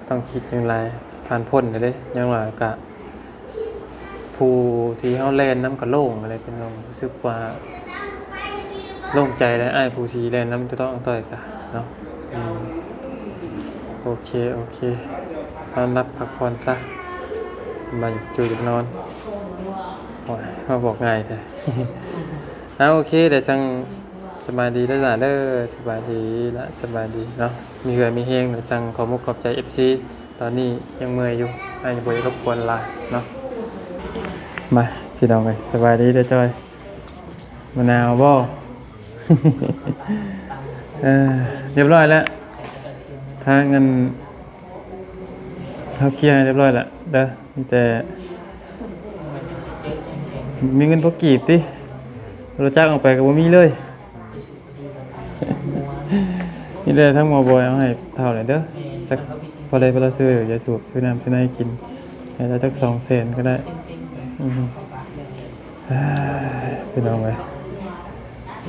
ຕ້ອງຄິດຫຍັງຫຼາຍ ຜ່ານພົ້ນແລ້ວເດ້. ຫຍັງວ່າກະ ຜູ້ທີ່ເຮົາແລ່ນນຳກໍໂລ່ງແລ້ວ ເປັນ ຮູ້ສຶກວ່າໂລ່ງໃຈແລ້ວ. ອ້າຍຜູ້ທີ່ແລ່ນນຳຕະຕ້ອງຕ່ອຍກະເນາະ. ອືມ ໂອເຄ ໂອເຄ ນອນຫຼັບພັກຜ່ອນຊະ ບາດຢາກຢູ່ຢາກນອນ. ໂອ້ຍ ມາບອກງ່າຍແທ້. ເອົາ ໂອເຄ ດຽວຈັ່ງ ສະບາຍດີເດີຫຼານເດີ ສະບາຍດີລະ ສະບາຍດີເນາະ. ມີເຫື່ອມີແຮງ ແລ້ວຈັ່ງຂອບມຸກຂອບໃຈເອັຟຊີ. ຕອນນີ້ຍັງເມື່ອຍຢູ່ ອ້າຍບໍ່ຢາກລົບກວນຫຼາຍເນາະ. ມາ ພີ່ນ້ອງເອີຍ ສະບາຍດີເດີຈອຍ. ມະນາວບໍ່? ເອີ ຮຽບຮ້ອຍແລ້ວ ທາງອັນ ເຮົາເຄຍໃຫ້ຮຽບຮ້ອຍແລ້ວເດີ. ມີແຕ່ມີເງິນພໍກີບຕິ ໂທລະຈັກອອກໄປກໍບໍ່ມີເລີຍ. ມີແຕ່ທາງໝໍບອຍເອົາໃຫ້ເຖົ້າແຫຼະເດີ ຈັກພໍໄດ້ ພໍລະຊື້ຢາສູບ ຊື້ນ້ຳຊື້ໃນກິນ ໃຫ້ລາວຈັກສອງແສນກໍໄດ້. ອື ເອີຍ ພີ່ນ້ອງເອີຍ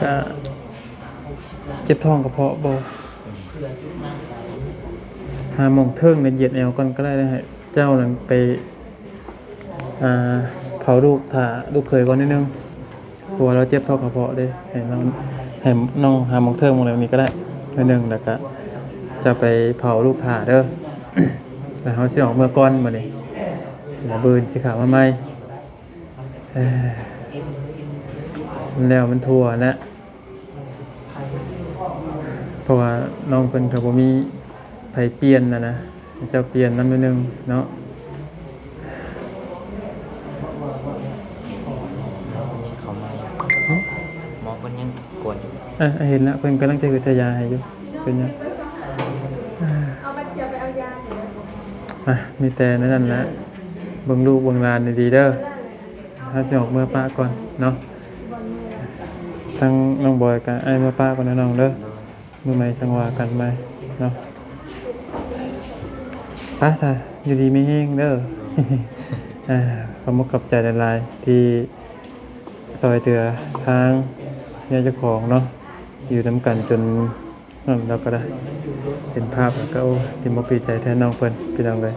ກະເຈັບທ້ອງກະເພາະບໍ່? ຫາໝອງເທິງແລ້ວຢຽດແອວກ່ອນກໍໄດ້ ໃຫ້ເຈົ້ານັ້ນໄປ ອ່າ ເຜົາລູກຖ້າລູກເຂີຍກ່ອນໜ້ອຍໜຶ່ງ ເພາະວ່າລາວເຈັບທ້ອງກະເພາະເດ້. ໃຫ້ນ້ອງ ໃຫ້ນ້ອງຫາໝອງເທິງໝ່ອງໃດນີ້ກໍໄດ້ໜ້ອຍໜຶ່ງ ແລ້ວກະຈະໄປເຜົາລູກຖ້າເດີ. ແລ້ວເຮົາຊິອອກເມືອກ່ອນບັດນີ້ ແລ້ວມື້ອື່ນຊິເຂົ້າມາໃໝ່. ເອີ ແລ້ວມັນທົ່ວແລ້ວ ເພາະວ່ານ້ອງເພິ່ນກໍບໍ່ມີໃຜປ່ຽນນະນະ ເຈົ້າປ່ຽນນຳໜ້ອຍໜຶ່ງເນາະ. ເຂົ້າມາ ຫື? ໝໍເພິ່ນຍັງກວດຢູ່. ເອີ ເຫັນລະ ເພິ່ນກຳລັງຈະຫືດຈະຢາໃຫ້ຢູ່. ເປັນຫຍັງ? ອ່ະ ມີແຕ່ແນວນັ້ນແຫຼະ ເບິ່ງລູກເບິ່ງຫຼານດີໆເດີ. ເຮົາຊິອອກເມືອປະກ່ອນເນາະ ທາງນ້ອງບອຍກະອ້າຍເມືອປະກ່ອນເດີນ້ອງເດີ. ມື້ໃໝ່ຈັ່ງວ່າກັນໃໝ່ເນາະ. ໄປຊະ ຢູ່ດີມີແຮງເດີ. ອ່າ ຂອບມຸກຂອບໃຈຫຼາຍໆ ທີ່ຊ່ອຍເຫຼືອທາງເມຍເຈົ້າຂອງເນາະ ຢູ່ນຳກັນຈົນນັ້ນແລ້ວກໍໄດ້. ເຫັນພາບແລ້ວກໍ ໂອ້ ດີອົກດີໃຈແທນນ້ອງເພິ່ນ ພີ່ນ້ອງເອີຍ.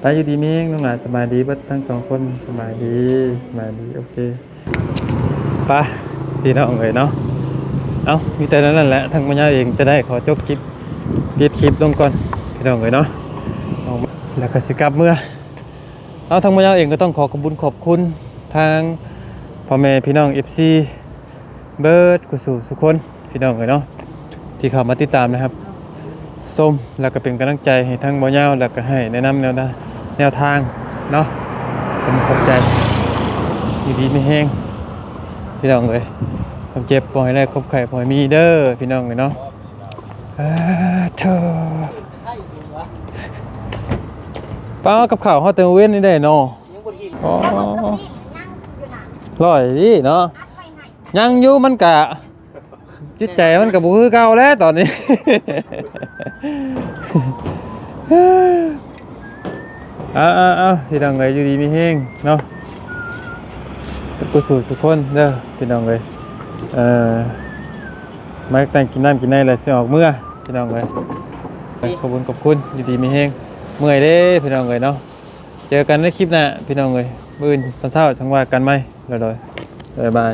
ໄປ ຢູ່ດີມີແຮງນ້ອງຫຼານ ສະບາຍດີເບິດທັງສອງຄົນ. ສະບາຍດີ ສະບາຍດີ ໂອເຄ. ໄປ ພີ່ນ້ອງເອີຍເນາະ. ເອົ້າ ມີແຕ່ນັ້ນແຫຼະ ທາງໝໍຍາວເອງຈະໄດ້ຂໍຈົບຄລິບ ປິດຄລິບລົງກ່ອນ ພີ່ນ້ອງເອີຍເນາະ. ອອກມາແລ້ວກໍຊິກັບເມືອ. ເອົາ ທາງໝໍຍາວເອງກໍຕ້ອງຂໍຂອບບຸນຂອບຄຸນທາງພໍ່ແມ່ພີ່ນ້ອງເອັຟຊີ ເບິດຄູ່ສູ່ສູ່ຄົນ ພີ່ນ້ອງເອີຍເນາະ ທີ່ເຂົ້າມາຕິດຕາມນະຄັບ ຊົມ ແລ້ວກໍເປັນກຳລັງໃຈໃຫ້ທັງບໍ່ຍາວ ແລ້ວກໍໃຫ້ແນະນຳແນວ ແນວທາງເນາະ. ຂອບໃຈ ຢູ່ດີມີແຮງ ພີ່ນ້ອງເອີຍ. ຄວາມເຈັບບໍ່ໃຫ້ໄດ້ ຄວາມໄຂ້ບໍ່ໃຫ້ມີເດີ ພີ່ນ້ອງເອີຍເນາະ. ອາ ໂທ້ ປ້າ ກັບເຂົ້າເຮົາແຕ່ມື້ເວັນນີ້ໄດ້ເນາະ. ອໍ ແລ້ວເພິ່ນກໍປີ້ງຫຍັງ ຮ້ອຍນີ້ເນາະ ຍັງຢູ່ ມັນກະ ຈິດໃຈມັນກະບໍ່ຄືເກົ່າແລ້ວຕອນນີ້. ເອົາໆໆ ພີ່ນ້ອງເອີຍ ຢູ່ດີມີແຮງເນາະ ທຸກຜູ້ທຸກຄົນເດີ ພີ່ນ້ອງເອີຍ. ເອີ ມາຕັ້ງກິນນ້ຳກິນໃນແລ້ວຊິອອກເມືອ ພີ່ນ້ອງເອີຍ. ຂອບຄຸນ ຂອບຄຸນ ຢູ່ດີມີແຮງ. ເມື່ອຍເດ້ ພີ່ນ້ອງເອີຍເນາະ. ເຈີກັນໃນຄລິບໜ້າ ພີ່ນ້ອງເອີຍ. ມື້ອື່ນຕອນເຊົ້າຈັ່ງວ່າກັນໃໝ່. ໂດຍໆ ບາຍບາຍ.